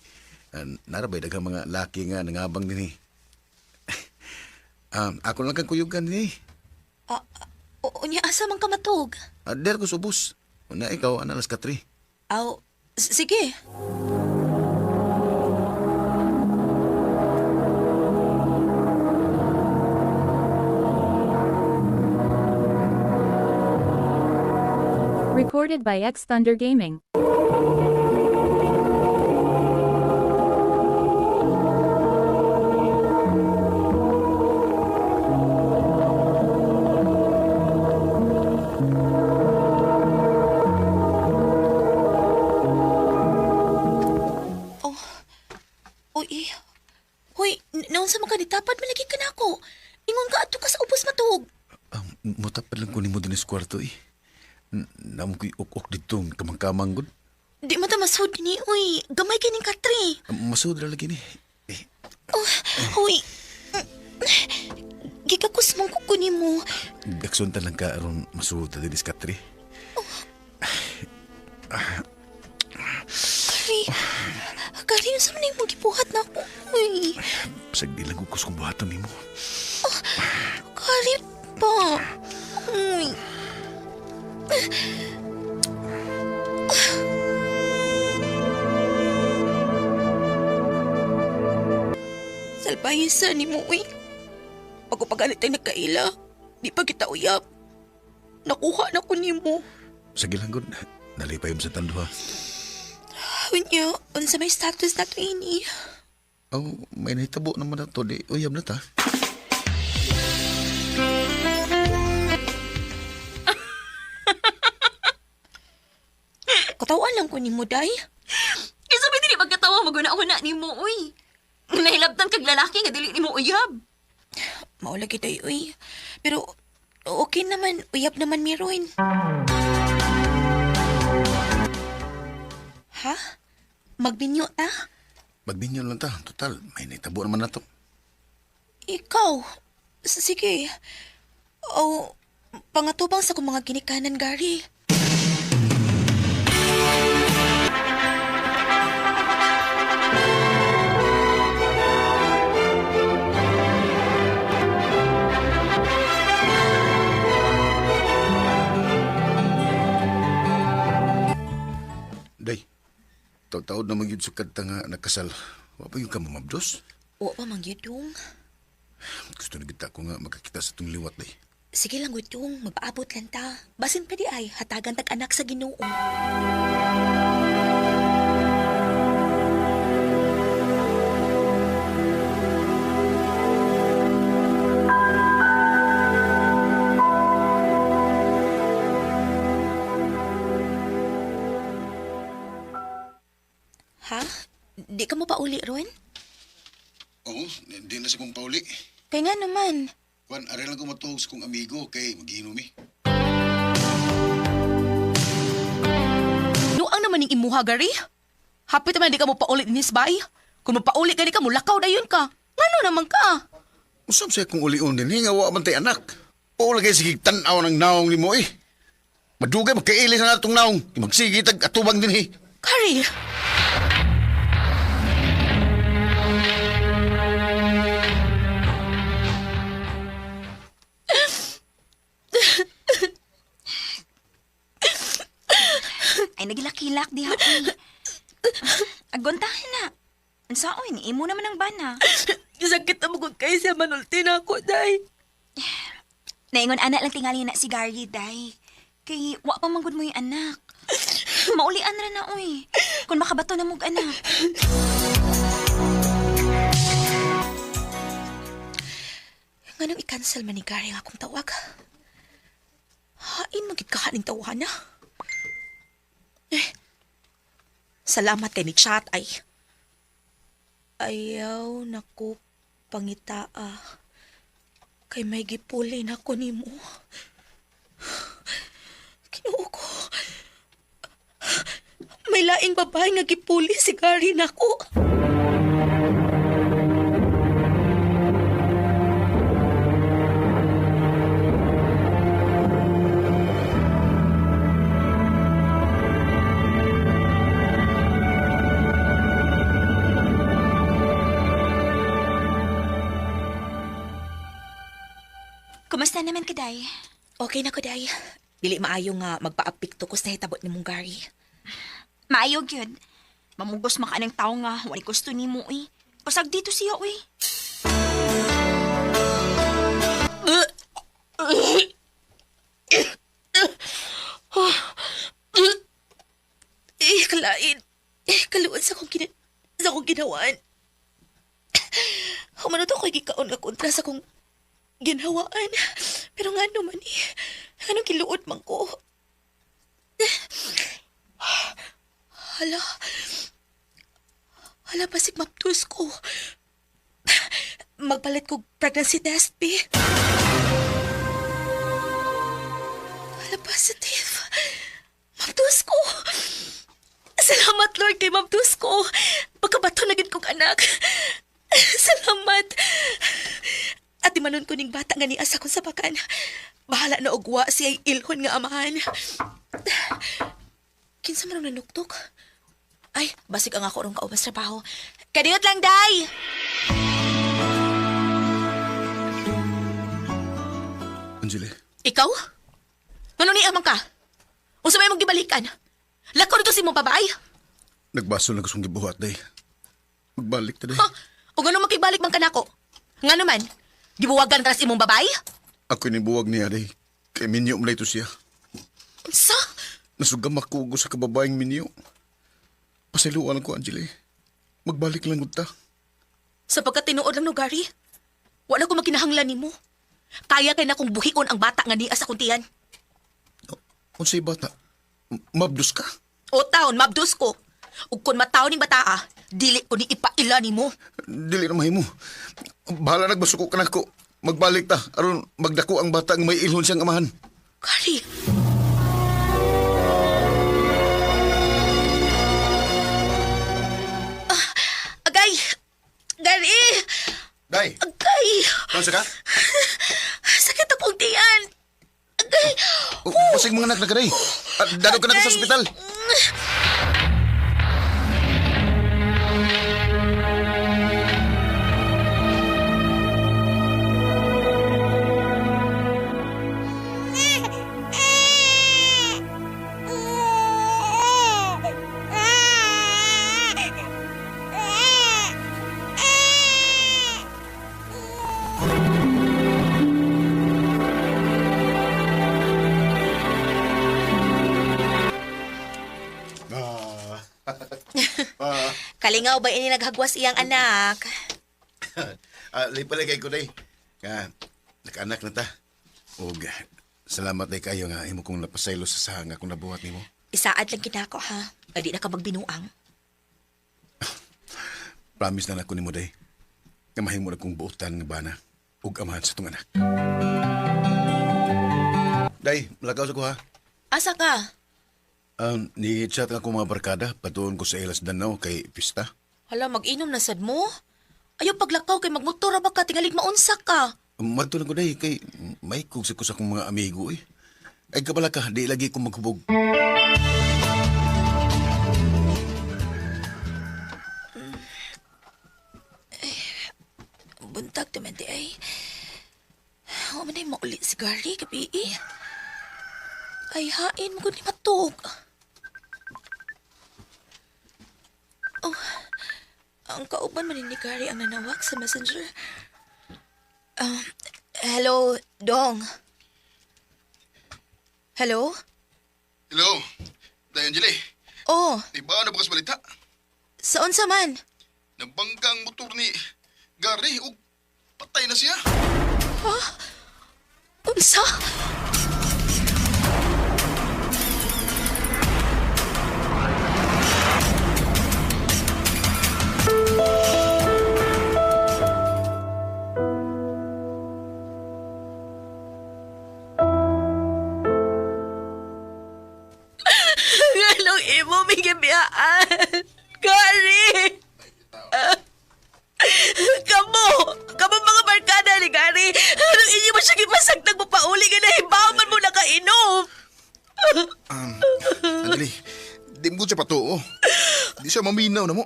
Nara bay daghang mga laki nga nangabang dinhi. Ako lang kang kuyugan dinhi. Ah, unya asa man ka matug? Der ko subos. Una ikaw ana alas 4. Aw, sige. Recorded by X Thunder Gaming. Oh. Uy, eh. Hoy, naunsa man ka nitapad malagi ka na ako. Ingon ka adto ka sa ubos matug. Mutapad lang ko nimo dinhi sa kwarto eh. Namo ko'y ok-ok dito kamang-kamang gud. Di man ta masud ni, uy. Gamay kining katri. Masud ra lagi ni. Oh, uy. Gikakus mong kuko nimo. Gaksuntan lang ka aron masud ta dinhi sa katri. Kari, Kari, unsa man imong gibuhat na ako? Uy, Bisag di lang ko kung buhaton nimo. Kari pa. Uy. Salbahin sa ni mo, uy. Pagpagalit tayo nagkaila, di pa kita uyab. Nakuha na ko nimo. Sige lang gud. Nalipay mo sa tanduha. Unya, unsa may status na to ini? Oh, may nahitabo naman na to. Di, uyab na ta. Katawan lang ko nimo, day. Kinsa may dili magkatawa maguna-una nimo uy. Nahilabtan kag lalaki nga dili nimo uyab. Mao lagi day, uy. Pero okay naman, uyab naman meron. Ha? Magbinyo ta? Magbinyo lang ta. Total, may nahitabo naman na to. Ikaw? Sige. O, pangatubang sa kong mga ginikanan, Gary. Day, taod-taod na magyud sukad ta nga nakasal. Wa pa yung ka mamabdos? O pa man gyud, dong. Gusto na kita ko nga makakita sa itong liwat, day. Sige lang, gud, dong. Magpaabot lang ta. Basin pa di ay, hatagan tag anak sa Ginoo. Ha? Di ka mo pauli ron? Oo, di na sa kong pauli. Kay nga naman. Kwan, ari lang ko matuog sa kong amigo kay magiinom eh. Nuang naman ning imuha, Gary. Hapit naman di ka mo paulit ni Bay. Kung mapauli ka di ka mo, lakaw dayon ka. Ngano naman ka? Usam siya kung ulion din, hinga wa man tay anak. Oo lagay sige tan-aw ng naong nimo eh. Madugay magkailis na natong naong. Magsige tag atubang din eh. Gary! Ay nagilak-hilak diha uy. Agontahan na. Unsaon imo naman ang bana. Sakit na magod kayo siya manulti na ako, day. Naingon ana lang tingali na si Gary day. Kay wa pa man gud mo'y anak. Maulian ra na oy. Kung makabato na mog anak. Nganong i-cancel man ni Gary ang akong tawag? Hain magid ka haning tawahan na. Eh, salamat kay ni chat ay. Ayaw nako pangitaa. Kay may gipuli na ko nimo. Kinuo ko. May laing babae nga gipuli si Gary nako. Kumusta naman ka, Day? Okay na ko, Day. Dili maayo nga magpaapikto ko sa hitabot ni mong Gary. Maayo gyud. Mamugos maka ng tao nga wala gusto nimo eh. Pasag dito siya uy. Eh, kalain. Eh, kaluan sa akong, sa akong ginawaan. Humano to ko'y gikaon nga kontra sa akong ginhawaan. Pero nga naman eh, anong kiluot man ko? Hala. Hala, basig maptus ko. Magpalit ko pregnancy test, bi. Hala, positive. Maptus ko. Salamat, Lord, kay maptus ko. Pagkabato na gid kong anak. Salamat. Ati manon ko ning bata nga niasa kong sabakan. Bahala na ogwa siya ilhon nga amahan. Kinsa man ang nanuktok? Ay, basig ang ako rong kauban sa trabaho. Kadiyot lang, Day! Angeli, Ikaw? Ngano ni amang ka? Unsa may mong gibalikan? Lakaw dito si mong babae? Nagbaso lang gustong gibuhat, day. Magbalik ta, day. Ha? O ngano makibalik man kanako? Ngano man? Gibuwagan ka na sa imong babae? Ako ni buwag niya, day. Kay minyo man ito siya. Unsa? Nasugam ako sa kababaeng minyo. Pasayloan ko, Angeli. Magbalik lang gud ta. Sapagkat tinuod lang no, Gary. Wala ko makinahanglan nimo. Kaya kay na kong buhion ang bata nga niya sa kuntian. Unsay bata? Mabdus ka? O taon, mabdus ko. Ug kung mataon ning bataa, dili ko ni ipaila nimo. Dili na mahimo. Bahala nagbasuko ka nako. Magbalik ta aron magdako ang bata nga may ilhon siyang amahan. Gary. Ah, agay! Gary! Day! Agay! Kansa ka? Sakit akong tiyan. Agay! Oh, basig mga anak na ka, day. Ah, dalo ka na ko sa ospital. Kalingaw ba ini naghagwas iyang anak? Ah, lipalay kay ko, day. Nga, nakaanak na ta. Og salamat day kayo nga imo kong napasaylo sa sahang akong nabuhat nimo. Isaad lang kinako ha. Adi na ka magbinuang. Promise na nako nimo day. Nga mahimo na kong buotan nga bana ug amahan sa tong anak. Day, malakaw sa ko ha. Asa ka? Ni chat nga akong mga barkada, patuon ko sa ilas Danau kay pista. Hala, mag-inom na sad mo. Ayaw paglakaw kay magmotor ba ka, tingalig maunsa ka. Madto lang ko day kay may kug sa ko sa akong mga amigo eh. Ay kabala ka, di lagi ko maghubog. Buntag naman di ay. Huwag man ay mauli si Gary, gabi eh. Ay, hain mo ni matug. Oh, ang kauban man ni Gary ang nanawag sa messenger. Hello, Dong. Hello? Hello, Day Angeli. Oh, Iba na ba kas balita? sa unsa man? Nabangga ang motor ni Gary ug patay na siya. Ha? Unsa? Anong imo may gibiyaan? Gary! Kamo! Kamo mga barkada ni Gary! Anong inyo mo siya gipasagtag mo pauli ka na hibaw man mo nakainom? Angeli, di mo siya patuo. Di siya maminaw na mo.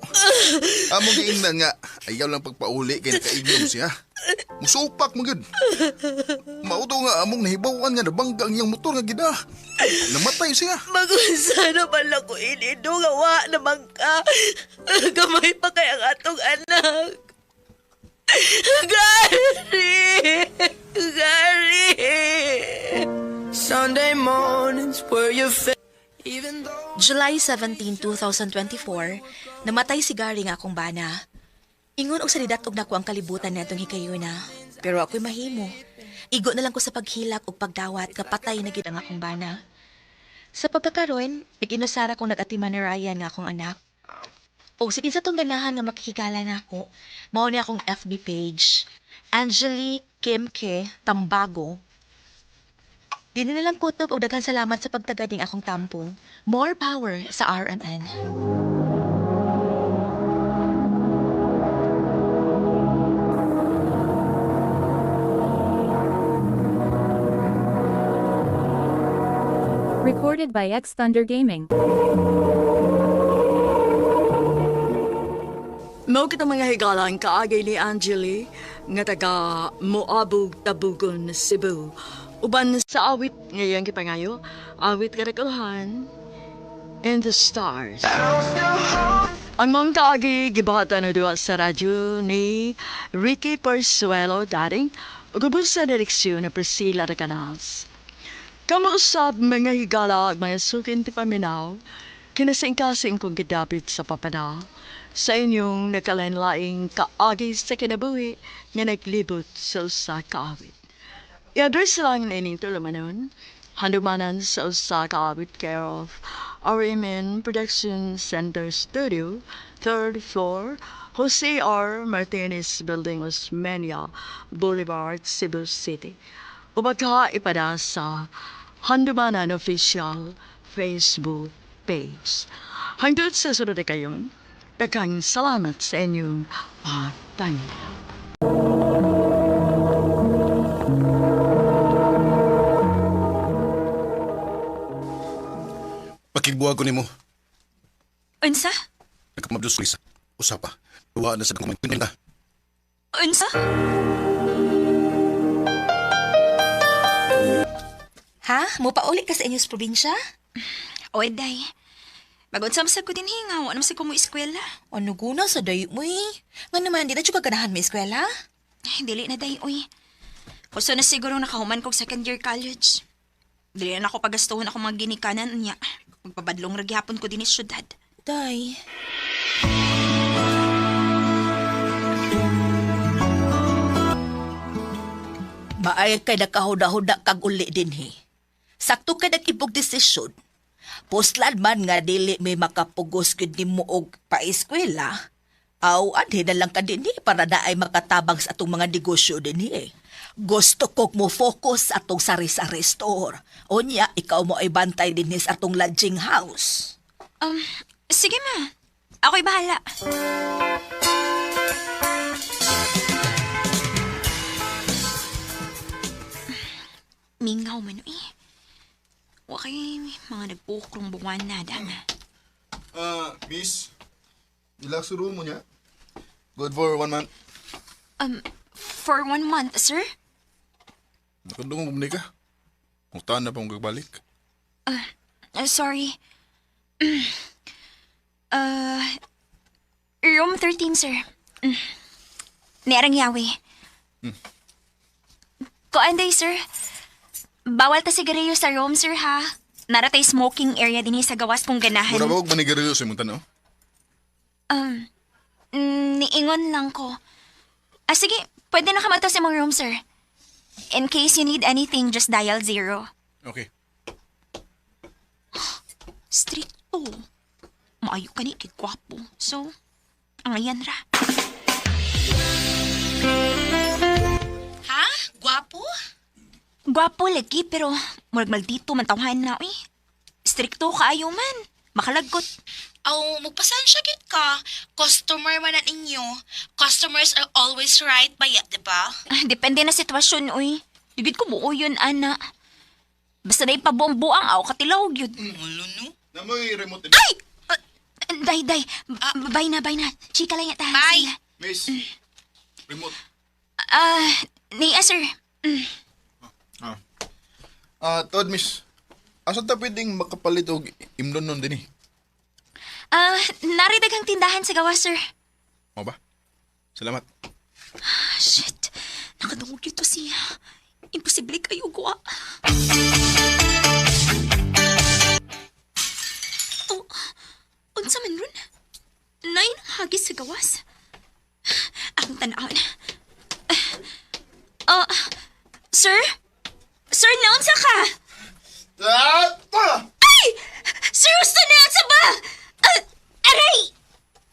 Among giingnan nga, ayaw lang pagpauli kay nakainom siya. Musupak mo gud. Mauto nga among nahibawan nga nabangga ang iyang motor nga gida. Namatay siya. Magunsa naman lang ko inido nga wa naman ka. Gamay pa kay ang atong anak. Gary! Gary! Sunday mornings were your favorite. July 17, 2024, namatay si Gary nga akong bana. Ingon og salidat og nako ang kalibutan natong hikayuna. Pero ako'y mahimo. Igo na lang ko sa paghilak ug pagdawat kapatay na gid ang akong bana. Sa pagkakaroon, nag-inusara kong nag-atiman ni Ryan nga akong anak. O sa kinsa tong ganahan nga makikigala nako, mao ni akong FB page. Angeli Kim K. Tambago. Di na lang kutob og daghan salamat sa pagtagading akong tampong. More power sa RMN. Recorded by X Thunder Gaming. Mao kita mga higala ang kaagay ni Angeli nga taga Moabog, Tabugon, Cebu. Uban sa awit ngayong gipangayo, awit karakulhan in the stars. Ang mong kaagi gibahatan na duwa sa radyo ni Ricky Porsuelo dating ug ubos sa direksyon ni Priscilla Recanals. Kamuusap mga higala ag mga sukin ti paminaw, kinasingkasing kong gidapit sa papana, sa inyong nakalain-laing kaagi sa kinabuhi nga naglibot sa usa ka awit. I-address lang nining tulumanon, handumanan sa usa ka awit care of RMN Production Center Studio, third floor, Jose R. Martinez Building, Osmeña Boulevard, Cebu City. Ubaka ipada sa Handumanan Official Facebook page. Hangtod sa sunod na kayon, daghang salamat sa inyong pagtangina. Pakigbuha ko nimo. Unsa? Nagkamabdos ko isa. Usapa. Duha na sa kumang na. Unsa? Ha? Mupauli ka sa inyong probinsya? O, day. Magunsa masag ko din hinga, wa naman sa ko mo eskwela. Ano guna sa dayo mo eh? Nga naman, di na siya kaganahan may eskwela? Ay, dili na day, uy. Kuso na siguro nakahuman kog second year college. Dili na ako pagastuhon ako mga ginikanan niya. Magpabadlong ra gihapon ko dinhi sa syudad. Day. Maay kay nakahuda-huda kag uli dinhi. Sakto kay nag-ibog desisyon. Puslan man nga dili may makapugos gyud nimo og paeskwela. Aw, anhi na lang ka dinhi para naay makatabang sa atong mga negosyo dinhi. Gusto kog mo focus sa atong sari-sari store. Unya, ikaw mo ay bantay dinhi sa atong lodging house. Sige ma. Ako'y bahala. Mingaw man eh. Wa kay mga nagpukrong buwan na dama. Miss, deluxe room mo niya. Good for 1 month. For 1 month, sir? Nakadungog mo ni ka. Mutan na pa mong kagbalik. Sorry. Room 13, sir. Niarang yawi. Kuan day, sir. Bawal ta sigarilyo sa room, sir, ha? Naratay smoking area dinhi sa gawas kung ganahan. Mura ba og manigarilyo sa imong tanaw? Niingon lang ko. Ah, sige, pwede na ka magtaas sa imong room, sir. In case you need anything, just dial 0. Okay. Stricto. Maayo ka ni, kay gwapo. So, ang ayan ra. Ha? Gwapo? Gwapo lagi, pero murag maldito man tawhan na, uy. Stricto kaayo man. Makalagkot. Aw, magpasensya gid ka. Customer man na ninyo. Customers are always right ba ya, di ba? Ah, depende na sitwasyon, uy. Digid ko buo yun, ana. Basta na ipabombo ang aw katilaw yun. Ulo no? Namoy remote. Ay! Day, day. Bye na, bye na. Chika lang yata. Bye. Sige. Miss. Remote. Ah, niya, sir. Ah. Ah, Todd, miss. Asa ta pwedeng makapalit og imnon nun din eh? Ah, naridaghang tindahan sa gawas, sir. Mao ba? Salamat. Ah, shit. Nakadungog yun to siya. Imposible kayo guwa. Oh, unsa man ron? Nay, hagis sa gawas. Akong tanawon. Ah, sir? Sir, naunsa ka? Ah! Ay! Sir, gusto na sa ba? Ah, aray!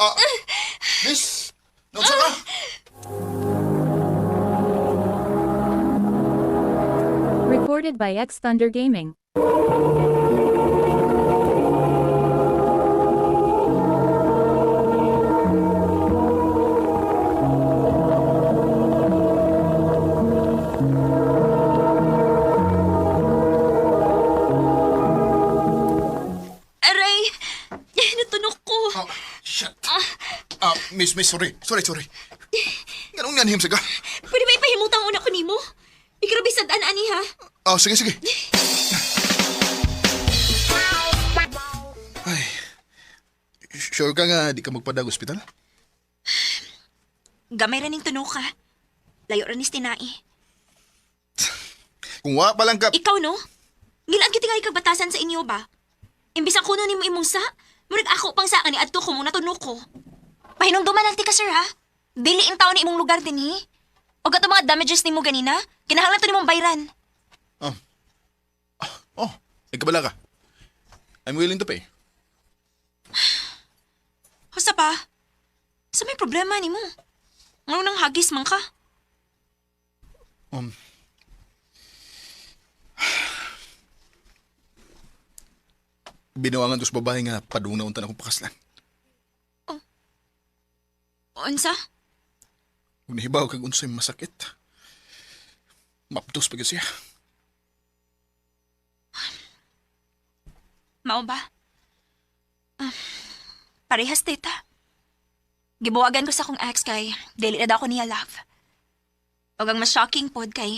Ah! Miss! Naunsa ka? Recorded by X Thunder Gaming. Aray! Natunok ko. Ah, shit. Ah, miss, miss, sorry. Sorry, sorry. Ganong nanhim sa ka? Pwede ba ipahimutang una ko nimo? Igrabe sa daan ani ha. Ah, sige, sige. Ay, sure ka nga di ka magpadag ospital? Gamay ra ning tunog ka. Layo ra ni tinai. Kung wa pa lang ka... Ikaw no? Ngilaan kita nga ikagbatasan sa inyo ba? Imbis ang kuno nimo imong sa, murag ako pang sa ani adto ko mo natunog ko. Pahinumduman lang ti ka sir ha. Dili in taon ni imong lugar dinhi. Og ato mga damages nimo ganina, kinahanglan to nimong bayran. Oh. Oh, ikabala ka. I'm willing to pay. Husa pa. Sa may problema nimo? Ngano nang hagis man ka? Um, Binuangan to sa babae nga padung na unta na akong pakaslan. Unsa? Kung nahibaw kag unsay masakit. Mapdos pa gyud siya. Mao ba? Ah, parehas tita. Gibuwagan ko sa akong ex kay dili na daw ako niya love. Ug ang mas shocking pod kay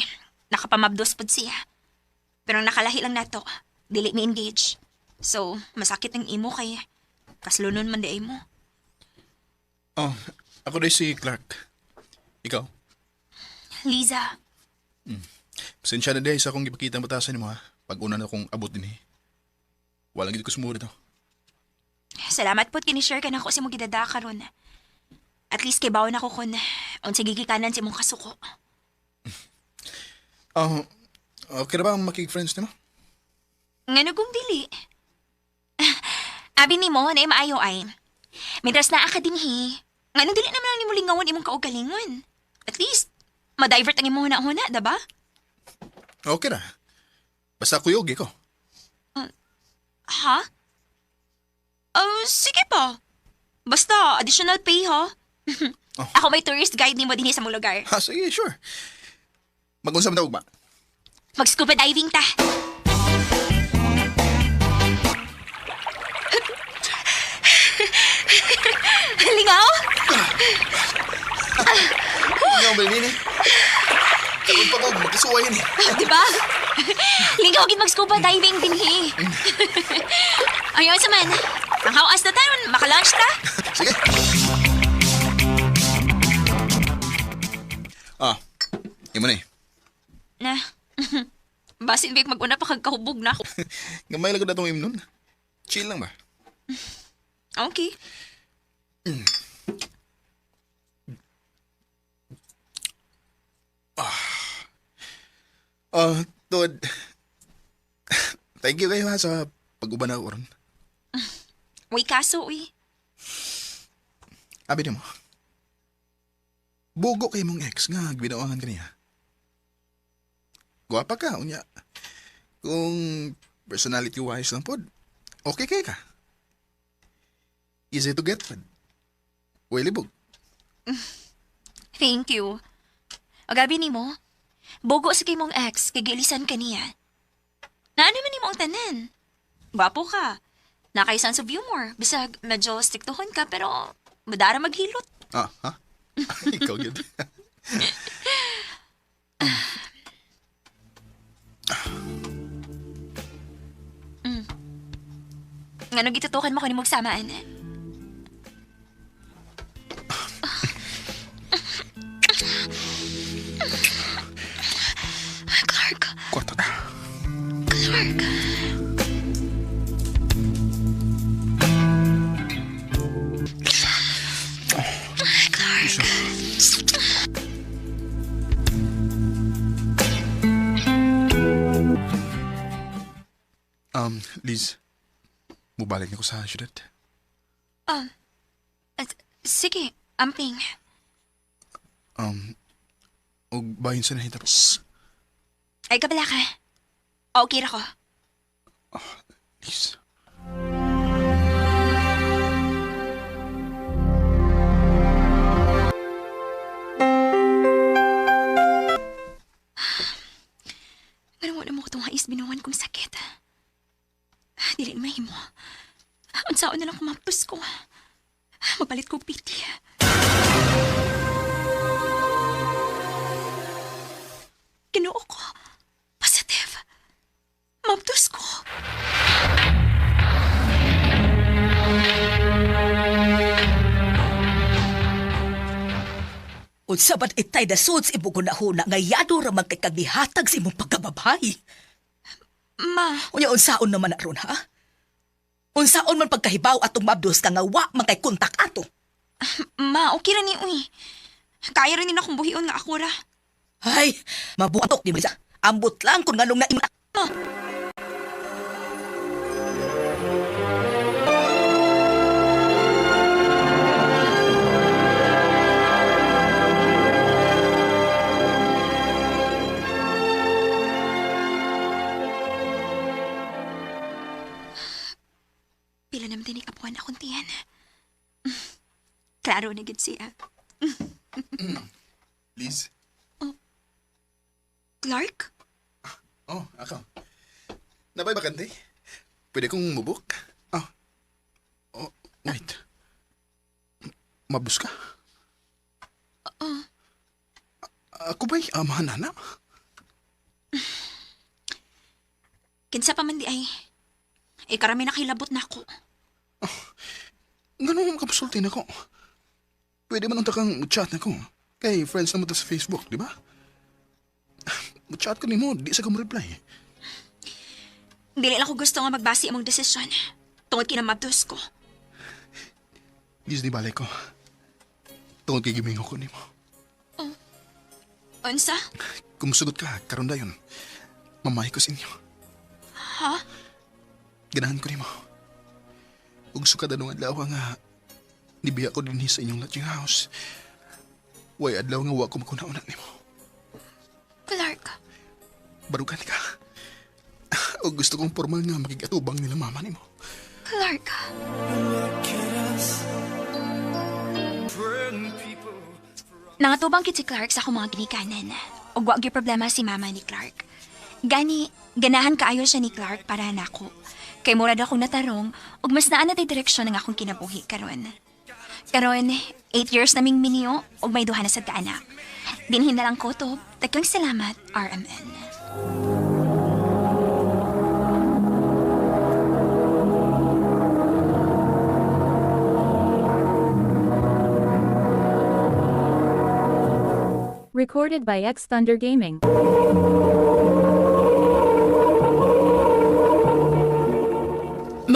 nakapamabdos pod siya. Pero ang nakalahi lang nato, dili mi engage. So, masakit ang imo kay kaslunon man di ay mo. Oh, ako dai si Clark. Ikaw? Liza, Pasensya na dai sa akong gipakita ang batasan nimo ha. Pag una na akong abot dinhi. Wala gid ko sumuod ito. salamat pod kini-share ka nako sa imong gidada karon. At least kay bawon ako kun unsa gigikanan sa imong kasuko. Oh, okay ra ba ang makig-friends nimo? Ngano kung dili? Abi nimo na maayo ay. Mientras naa ka dinhi, ngano dili naman lang nimo lingawon imong kaugalingon. At least ma-divert ang imong huna-huna, diba? Okay ra. Basta kuyog ko. Ha? Oh, sige pa. Basta additional pay ha. Ako may tourist guide nimo dinhi sa mong lugar. Ha, sige, sure. Mag-unsa man ta ugma? Mag-scuba diving ta. Lingaw? Ingaw ba nini? Karon pa ko magkasuway ni. Di ba? Lingaw gid mag-scuba diving dinhi. Ayun sa man. Ang hawas na tayo, maka-lunch ta. Sige. Ah, imo na eh. Na. Basin big maguna pa kag kahubog na ako. Gamay lang ko na itong imnon. Chill lang ba? Okay. Ah, Tod. Thank you kayo ha sa pag-uban na ako ron. Uy, kaso, uy. Abi mo. Bugo kay mong ex nga ginawangan kaniya. Guwapa ka, unya. Kung personality wise lang pod, okay kay ka. Easy to get pod. Uy, libog. Thank you. O gabi nimo, bogo sa kay mong ex, kay giilisan ka niya. Naano man nimo ang tanan? Gwapo ka. Nakay sense of humor. Bisag medyo striktohon ka pero madara maghilot. Ah, ha? Ikaw gyud. Ngano gitutukan mo kanimog samaan? Clark. Kwarta ta. Clark. Clark. Liz, mubalik na ko sa syudad. Sige, amping. Og bahin sa nahitabo. Ay, kabala ka. Okay ra ko. Liz. Ganun mo na mo itong hais binuwan kong sakit. Dili na mahimo. Unsaon na lang kumaptos ko. Magpalit ko piti. Ginoo ko. Positive. Maptos ko. Unsa man itay na suds imong gunahuna nga yado ra man kay kag nihatag sa imong pagkababay. Ma. Unya unsaon naman na ron ha? Unsaon man pagkahibaw atong mabdos ka nga wa man kay kontak ato. Ma, okay ra ni uy. Kaya rin nila akong buhion nga ako ra. Ay, mabuatok di mo isa. Ambot lang kung nganong na Ma. Pila naman din ikapuan akong tiyan. Klaro na gid siya. Liz? Oh. Clark? Oh, ako. Nabay bakante? Pwede kong mubuk? Oh. Oh, wait. Mabus ka? Oh. Ako ba'y amahan na? Kinsa pa man di ay. Karami na kilabot na ako. Oh, ganun makapasulti na ko. Pwede man unta kang chat na ko. Kay friends na mo ta sa Facebook, di ba? Chat ko nimo, di sa ka mo reply. Dili lang ko gusto nga magbasi among desisyon. Tungod kinamabdos ko. Liz, di balik ko. Tungod kay gimingo ko nimo. Oh. Unsa? Kung musugot ka, karon dayon. Mamahay ko sa inyo. Ha? Ganahan ko nimo. Ug sukad anong adlaw nga nibiya ko dinhi sa inyong lodging house. Way adlaw nga wa ko makuna-una nimo. Clark. Barugan ka. O gusto kong formal nga makigatubang nila mama nimo. Clark. Nangatubang kit si Clark sa akong mga ginikanan. Ug wa gyud problema si mama ni Clark. Gani, ganahan kaayo siya ni Clark para nako. Kay murad akong natarong ug mas naa na tay direksyon ang akong kinabuhi karon. Karon, 8 years naming minyo ug may duha na sad ka anak. Dinhin na lang ko to. Daghang salamat, RMN. Recorded by X Thunder Gaming.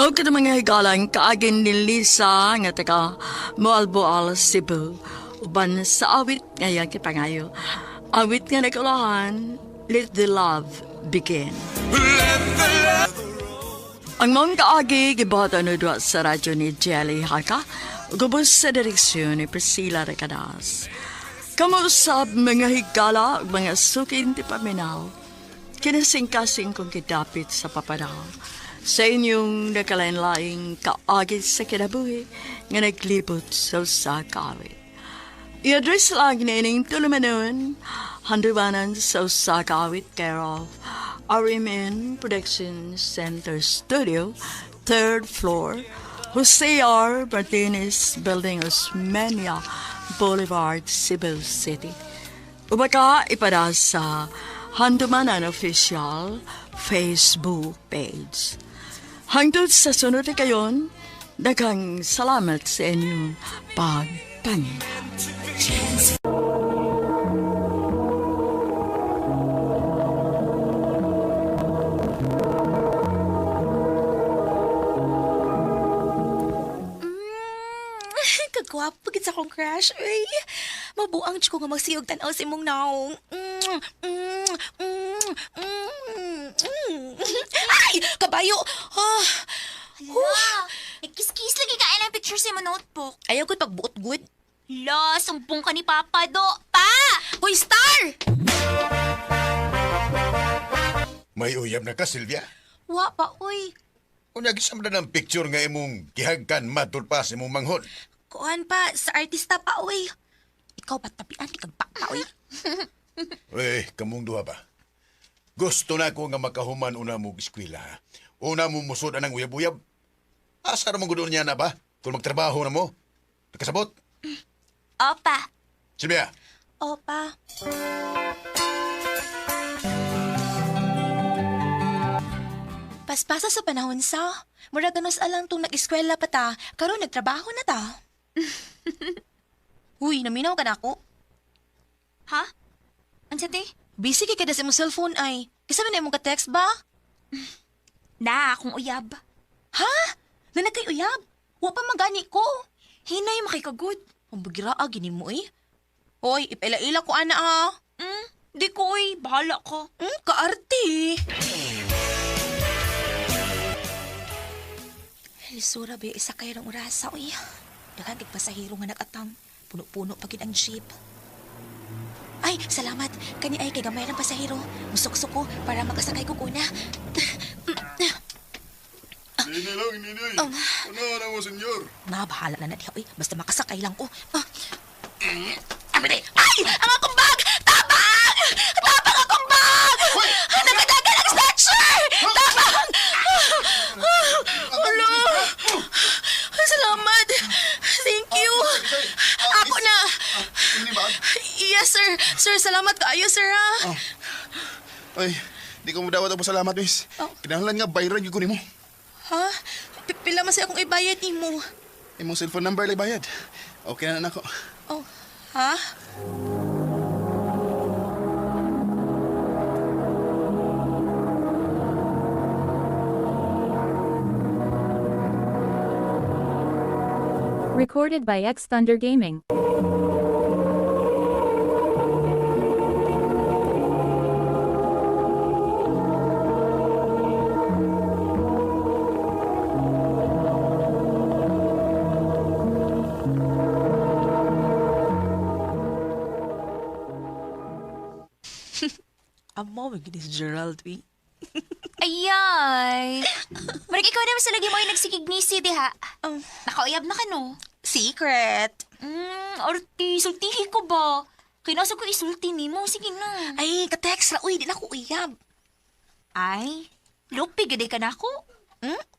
Mao kini mga higalang kaagin ni Lisa nga taga Moalboal, Cebu. Uban sa awit nga iyang kipangayo. Awit nga nagkulahan, Let the Love Begin. Ang mga kaagi, gibuhatan na duwa sa radyo ni Jelly Haka, gubos sa direksyon ni Priscilla Recadas. Kamusab mga higala ug mga sukin ti paminaw, kinasingkasing kong kidapit sa papanaw. Sa inyong nakalain-laing kaagi sa kinabuhi nga naglibot sa usa ka awit. I-address lang nining tulumanon, handumanan sa usa ka awit care of RMN Production Center Studio, 3rd floor, Jose R. Martinez Building, Osmeña Boulevard, Cebu City. Ubaka ipada sa Handumanan Official Facebook page. Hangtod sa sunod na kayon, daghang salamat sa inyong pagpangin. Kagwapo gid sa akong crush. Uy, mabuang jud ko nga magsiyog tan-aw sa imong naong. Mm, mm, mm, mm, mm. Ay, kabayo. Ah. Hala, nagkiss-kiss lagi ka ng picture sa imong notebook. Ayaw ko pagbuot good. La, sumbong ka ni Papa do. Pa! Hoy, star! May uyab na ka, Silvia. Wa pa, uy. Unya gisam na ng picture nga imong gihagkan matul pa sa imong manghod. Kuan pa, sa artista pa, uy. Ikaw pa tabian, di kag pa, uy. Eh, kamong duha ba? Gusto na ko nga makahuman una mo eskwela. Ha? Una mo musod anang uyab-uyab. Asa ra man gud niya na ba? Kung magtrabaho na mo. Nakasabot? Opa. Silvia, Opa. Paspasa sa panahon sa. Mura ganos alang tong nag-eskwela pa ta, karon nagtrabaho na ta. Uy, naminaw ka na ako. Ha? Unsa te? Busy kay kada sa imong cellphone ay. Kisa man imong ka-text ba? Na, akong uyab. Ha? Na kay uyab? Wa pa magani ko. Hinay makikagod. Ang bagira gini mo eh. Hoy, ipaila-ila ko ana ha. Di ko uy, bahala ko. Kaarte. Lisura ba isa kayo ng orasa uy. Daghan kay pasahero nga nagatang. Puno-puno pa gid ang jeep. Ay, salamat. Kani ay kay gamay ng pasahero. Musuksok ko para makasakay ko kuna. Nini lang, nini. Ano na mo, senyor? Na, bahala na na diha, uy. Basta makasakay lang ko. Ah. Ay! Ang akong bag! Tabang! Tabang akong bag! Nagadagan ang snatcher! Tabang! Hala! Salamat! Thank you! Ako na! Yes, sir! Sir, salamat kaayo, sir, ha? Ay, di ko mo dawat ang pasalamat, miss. Kinahanglan nga bayran gyud ko nimo. Ha? Pila man sa akong ibayad nimo? Imong cellphone number lay bayad. Okay na nako. Oh, ha? Recorded by X Thunder Gaming. Amo, may gini si Gerald, eh. Ayay. Marag ikaw naman sa lagi mo ay nagsikignisi diha. Nakauyab na ka no? Secret. Arti, sultihi ko ba? Kinasa ko isulti nimo, sige na. Ay, ka-text ra. Uy, di na ko uyab. Ay, lupi gid ka na ako.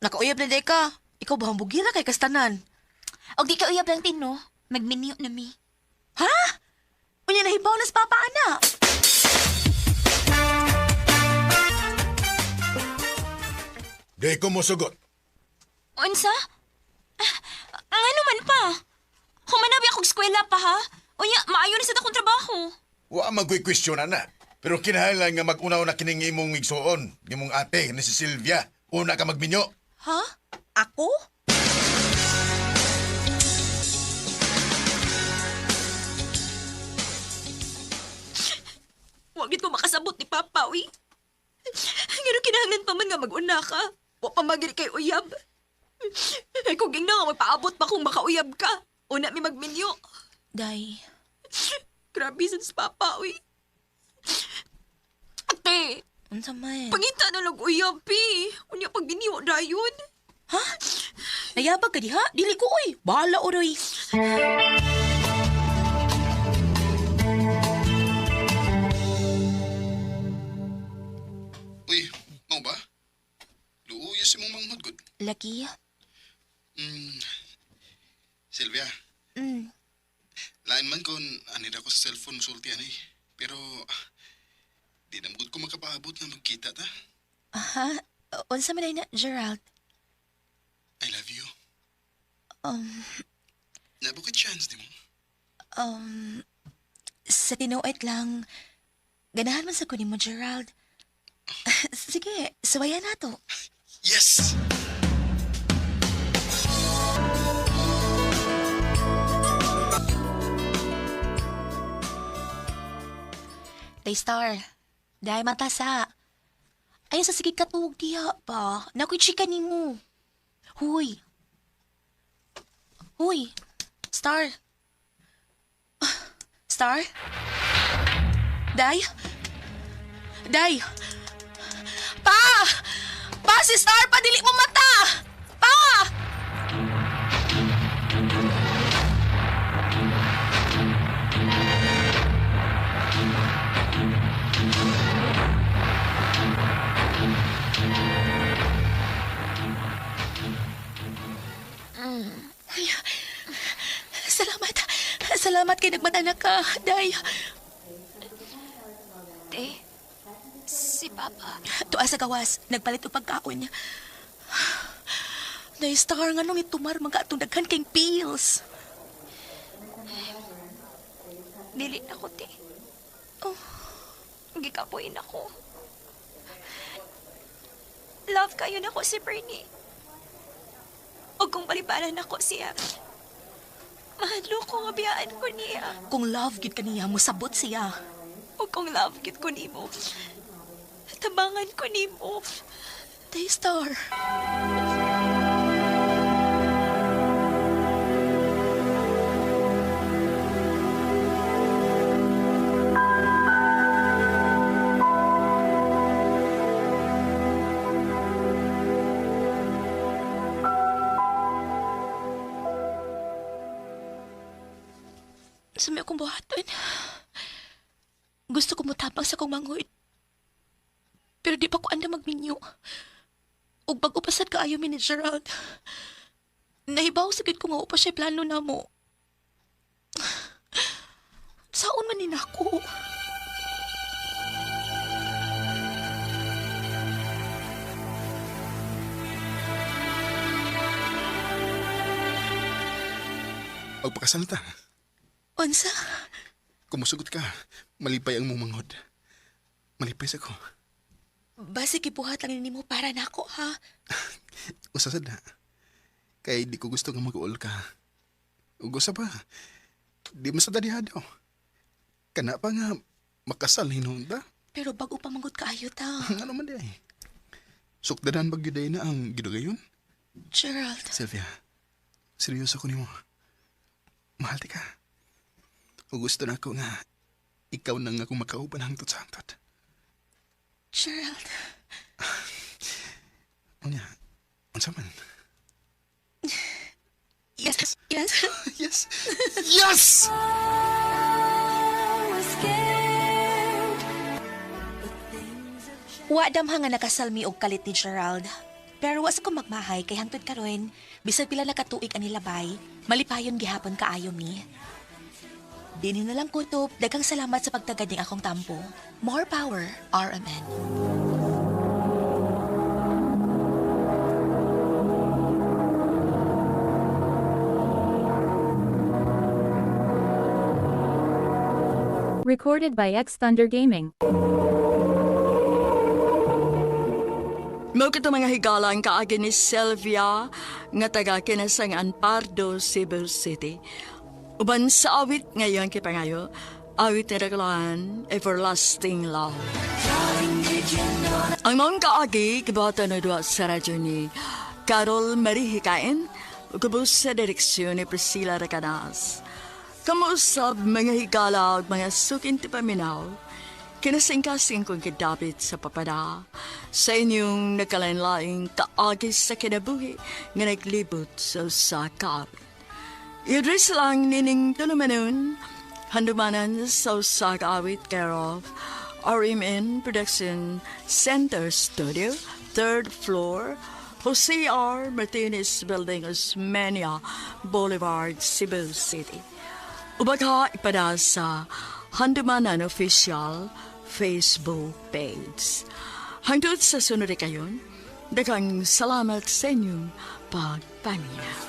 Nakauyab na di ka. Ikaw ba ang bugira kay kastanan? Og di ka uyab lang tin no. Magminyo na mi. Ha? Unya nahibaw na sa papa ana. Di ko mosugot. Unsa? Ang ano man pa? Humanabi akong eskwela pa ha? Unya, maayo na sa akong trabaho. Wa man ko'y question ana. Pero kinahanglan nga mag-unaw na kining imong igsuon, imong ate ni si Sylvia. Una ka magminyo. Ha? Ako? Wa gid ko makasabot ni Papa, uy. Ngano kinahanglan pa man nga mag-una ka. Wa pa man gid kay uyab. Ay kung ging na nga magpaabot pa kung makauyab ka. Una mi magminyo. Day. Grabe sad si Papa, uy. Ate, Unsa man? pangita na lang uyab, pi. Unya pag diniwa dayon. Ha? Nayabag ka diha? Dili ko oy. Bahala oroy. Uy, mau ba? Luuya si mong manghod gud. Laki. Sylvia, lain man kon anira ko sa cellphone musulti ani. Pero di na gud ko makapaabot nga magkita ta. Aha. Unsa man ay na, Gerald? I love you. Nabo ka chance di mo? Um, sa tinuod lang, ganahan man sa kunin mo, Gerald. Sige, suwayan na to. Yes! Daystar, dahil matasa. Ayaw sa sige katuog diha ba? Nakoy chika nimo. Huy. Huy. Star. Star? Day? Day? Pa! Pa, si Star, pa, dili mo mata! Pa! Ay, salamat. Salamat kay nagmata na ka, Day. Te, si Papa. Tuwa sa gawas, nagpalit og pagkaon. Day, Star, nga nung itumar mga atong daghan kay pills. Dili na ko, te. Oh. Gikapuin ako. Love kayo na ko si Bernie. O kung balibaran ako siya, mahalo ko nga biyaan ko niya. Kung love gid kaniya, musabot siya. O kung love gid ko nimo, tabangan ko nimo. Day, Star. Sumi akong buhaton. Gusto ko mutapang sa kong manghud. Pero di pa ko anda magminyo. Ug bag upasad kaayo mi ni Gerald. Nahibaw sa gid ko nga upa siya plano na mo. Saon man ni nako? Magpakasal ta. Unsa? Kumusugot ka, malipay ang mong manghod. Malipay sa ko. Basi gibuhat lang nimo para nako ha. Usa sad na. Kay di ko gusto nga mag-uol ka. Ug usa pa, di man sa dadihado. Kana pa nga makasal hinuon ta. Pero bago pa manggod kaayo ta. Ano man di ay. Sukdanan ba gyud na ang gidugayon? Gerald, Sylvia, seryoso ko nimo. Mahal ti ka. Ug gusto na ako nga ikaw nang akong makauban hangtod sa hangtod. Gerald. Unya, unsa man? Yes, yes. Yes! Yes! Wa damha nga nakasalmi og kalit ni Gerald. Pero wa sa ko magmahay kay hangtod karon, bisag pila na katuig ani labay, malipayon gihapon kaayo mi. Dinhi na lang kutob, daghang salamat sa pagtagad ning akong tampo. More power, RMN. Recorded by X Thunder Gaming. Mao kito, mga higala, ang kaagi ni Sylvia nga taga Kinasangan Pardo, Cebu City. Uban sa awit ngayon kipangayo, awit nga dakilaan, Everlasting Love. Ang mga kaagi, gibuhatan na duwa sa radyo ni Carol Marie Hikain, ug sa direksyon ni Priscilla Recanas. Kamuusab, mga higala, ug mga suking tipaminaw, kinasingkasing kong kidapit sa papada sa inyong nakalain-laing kaagi sa kinabuhi nga naglibot sa usa ka awit. I-address lang nining tulumanon, Handumanan sa usa ka awit, care of RMN Production Center Studio, third floor, Jose R. Martinez Building, Osmeña Boulevard, Cebu City. Ubagha ipada sa Handumanan Official Facebook page. Hangtod sa sunod kayon, daghang salamat sa inyong pagpaminaw.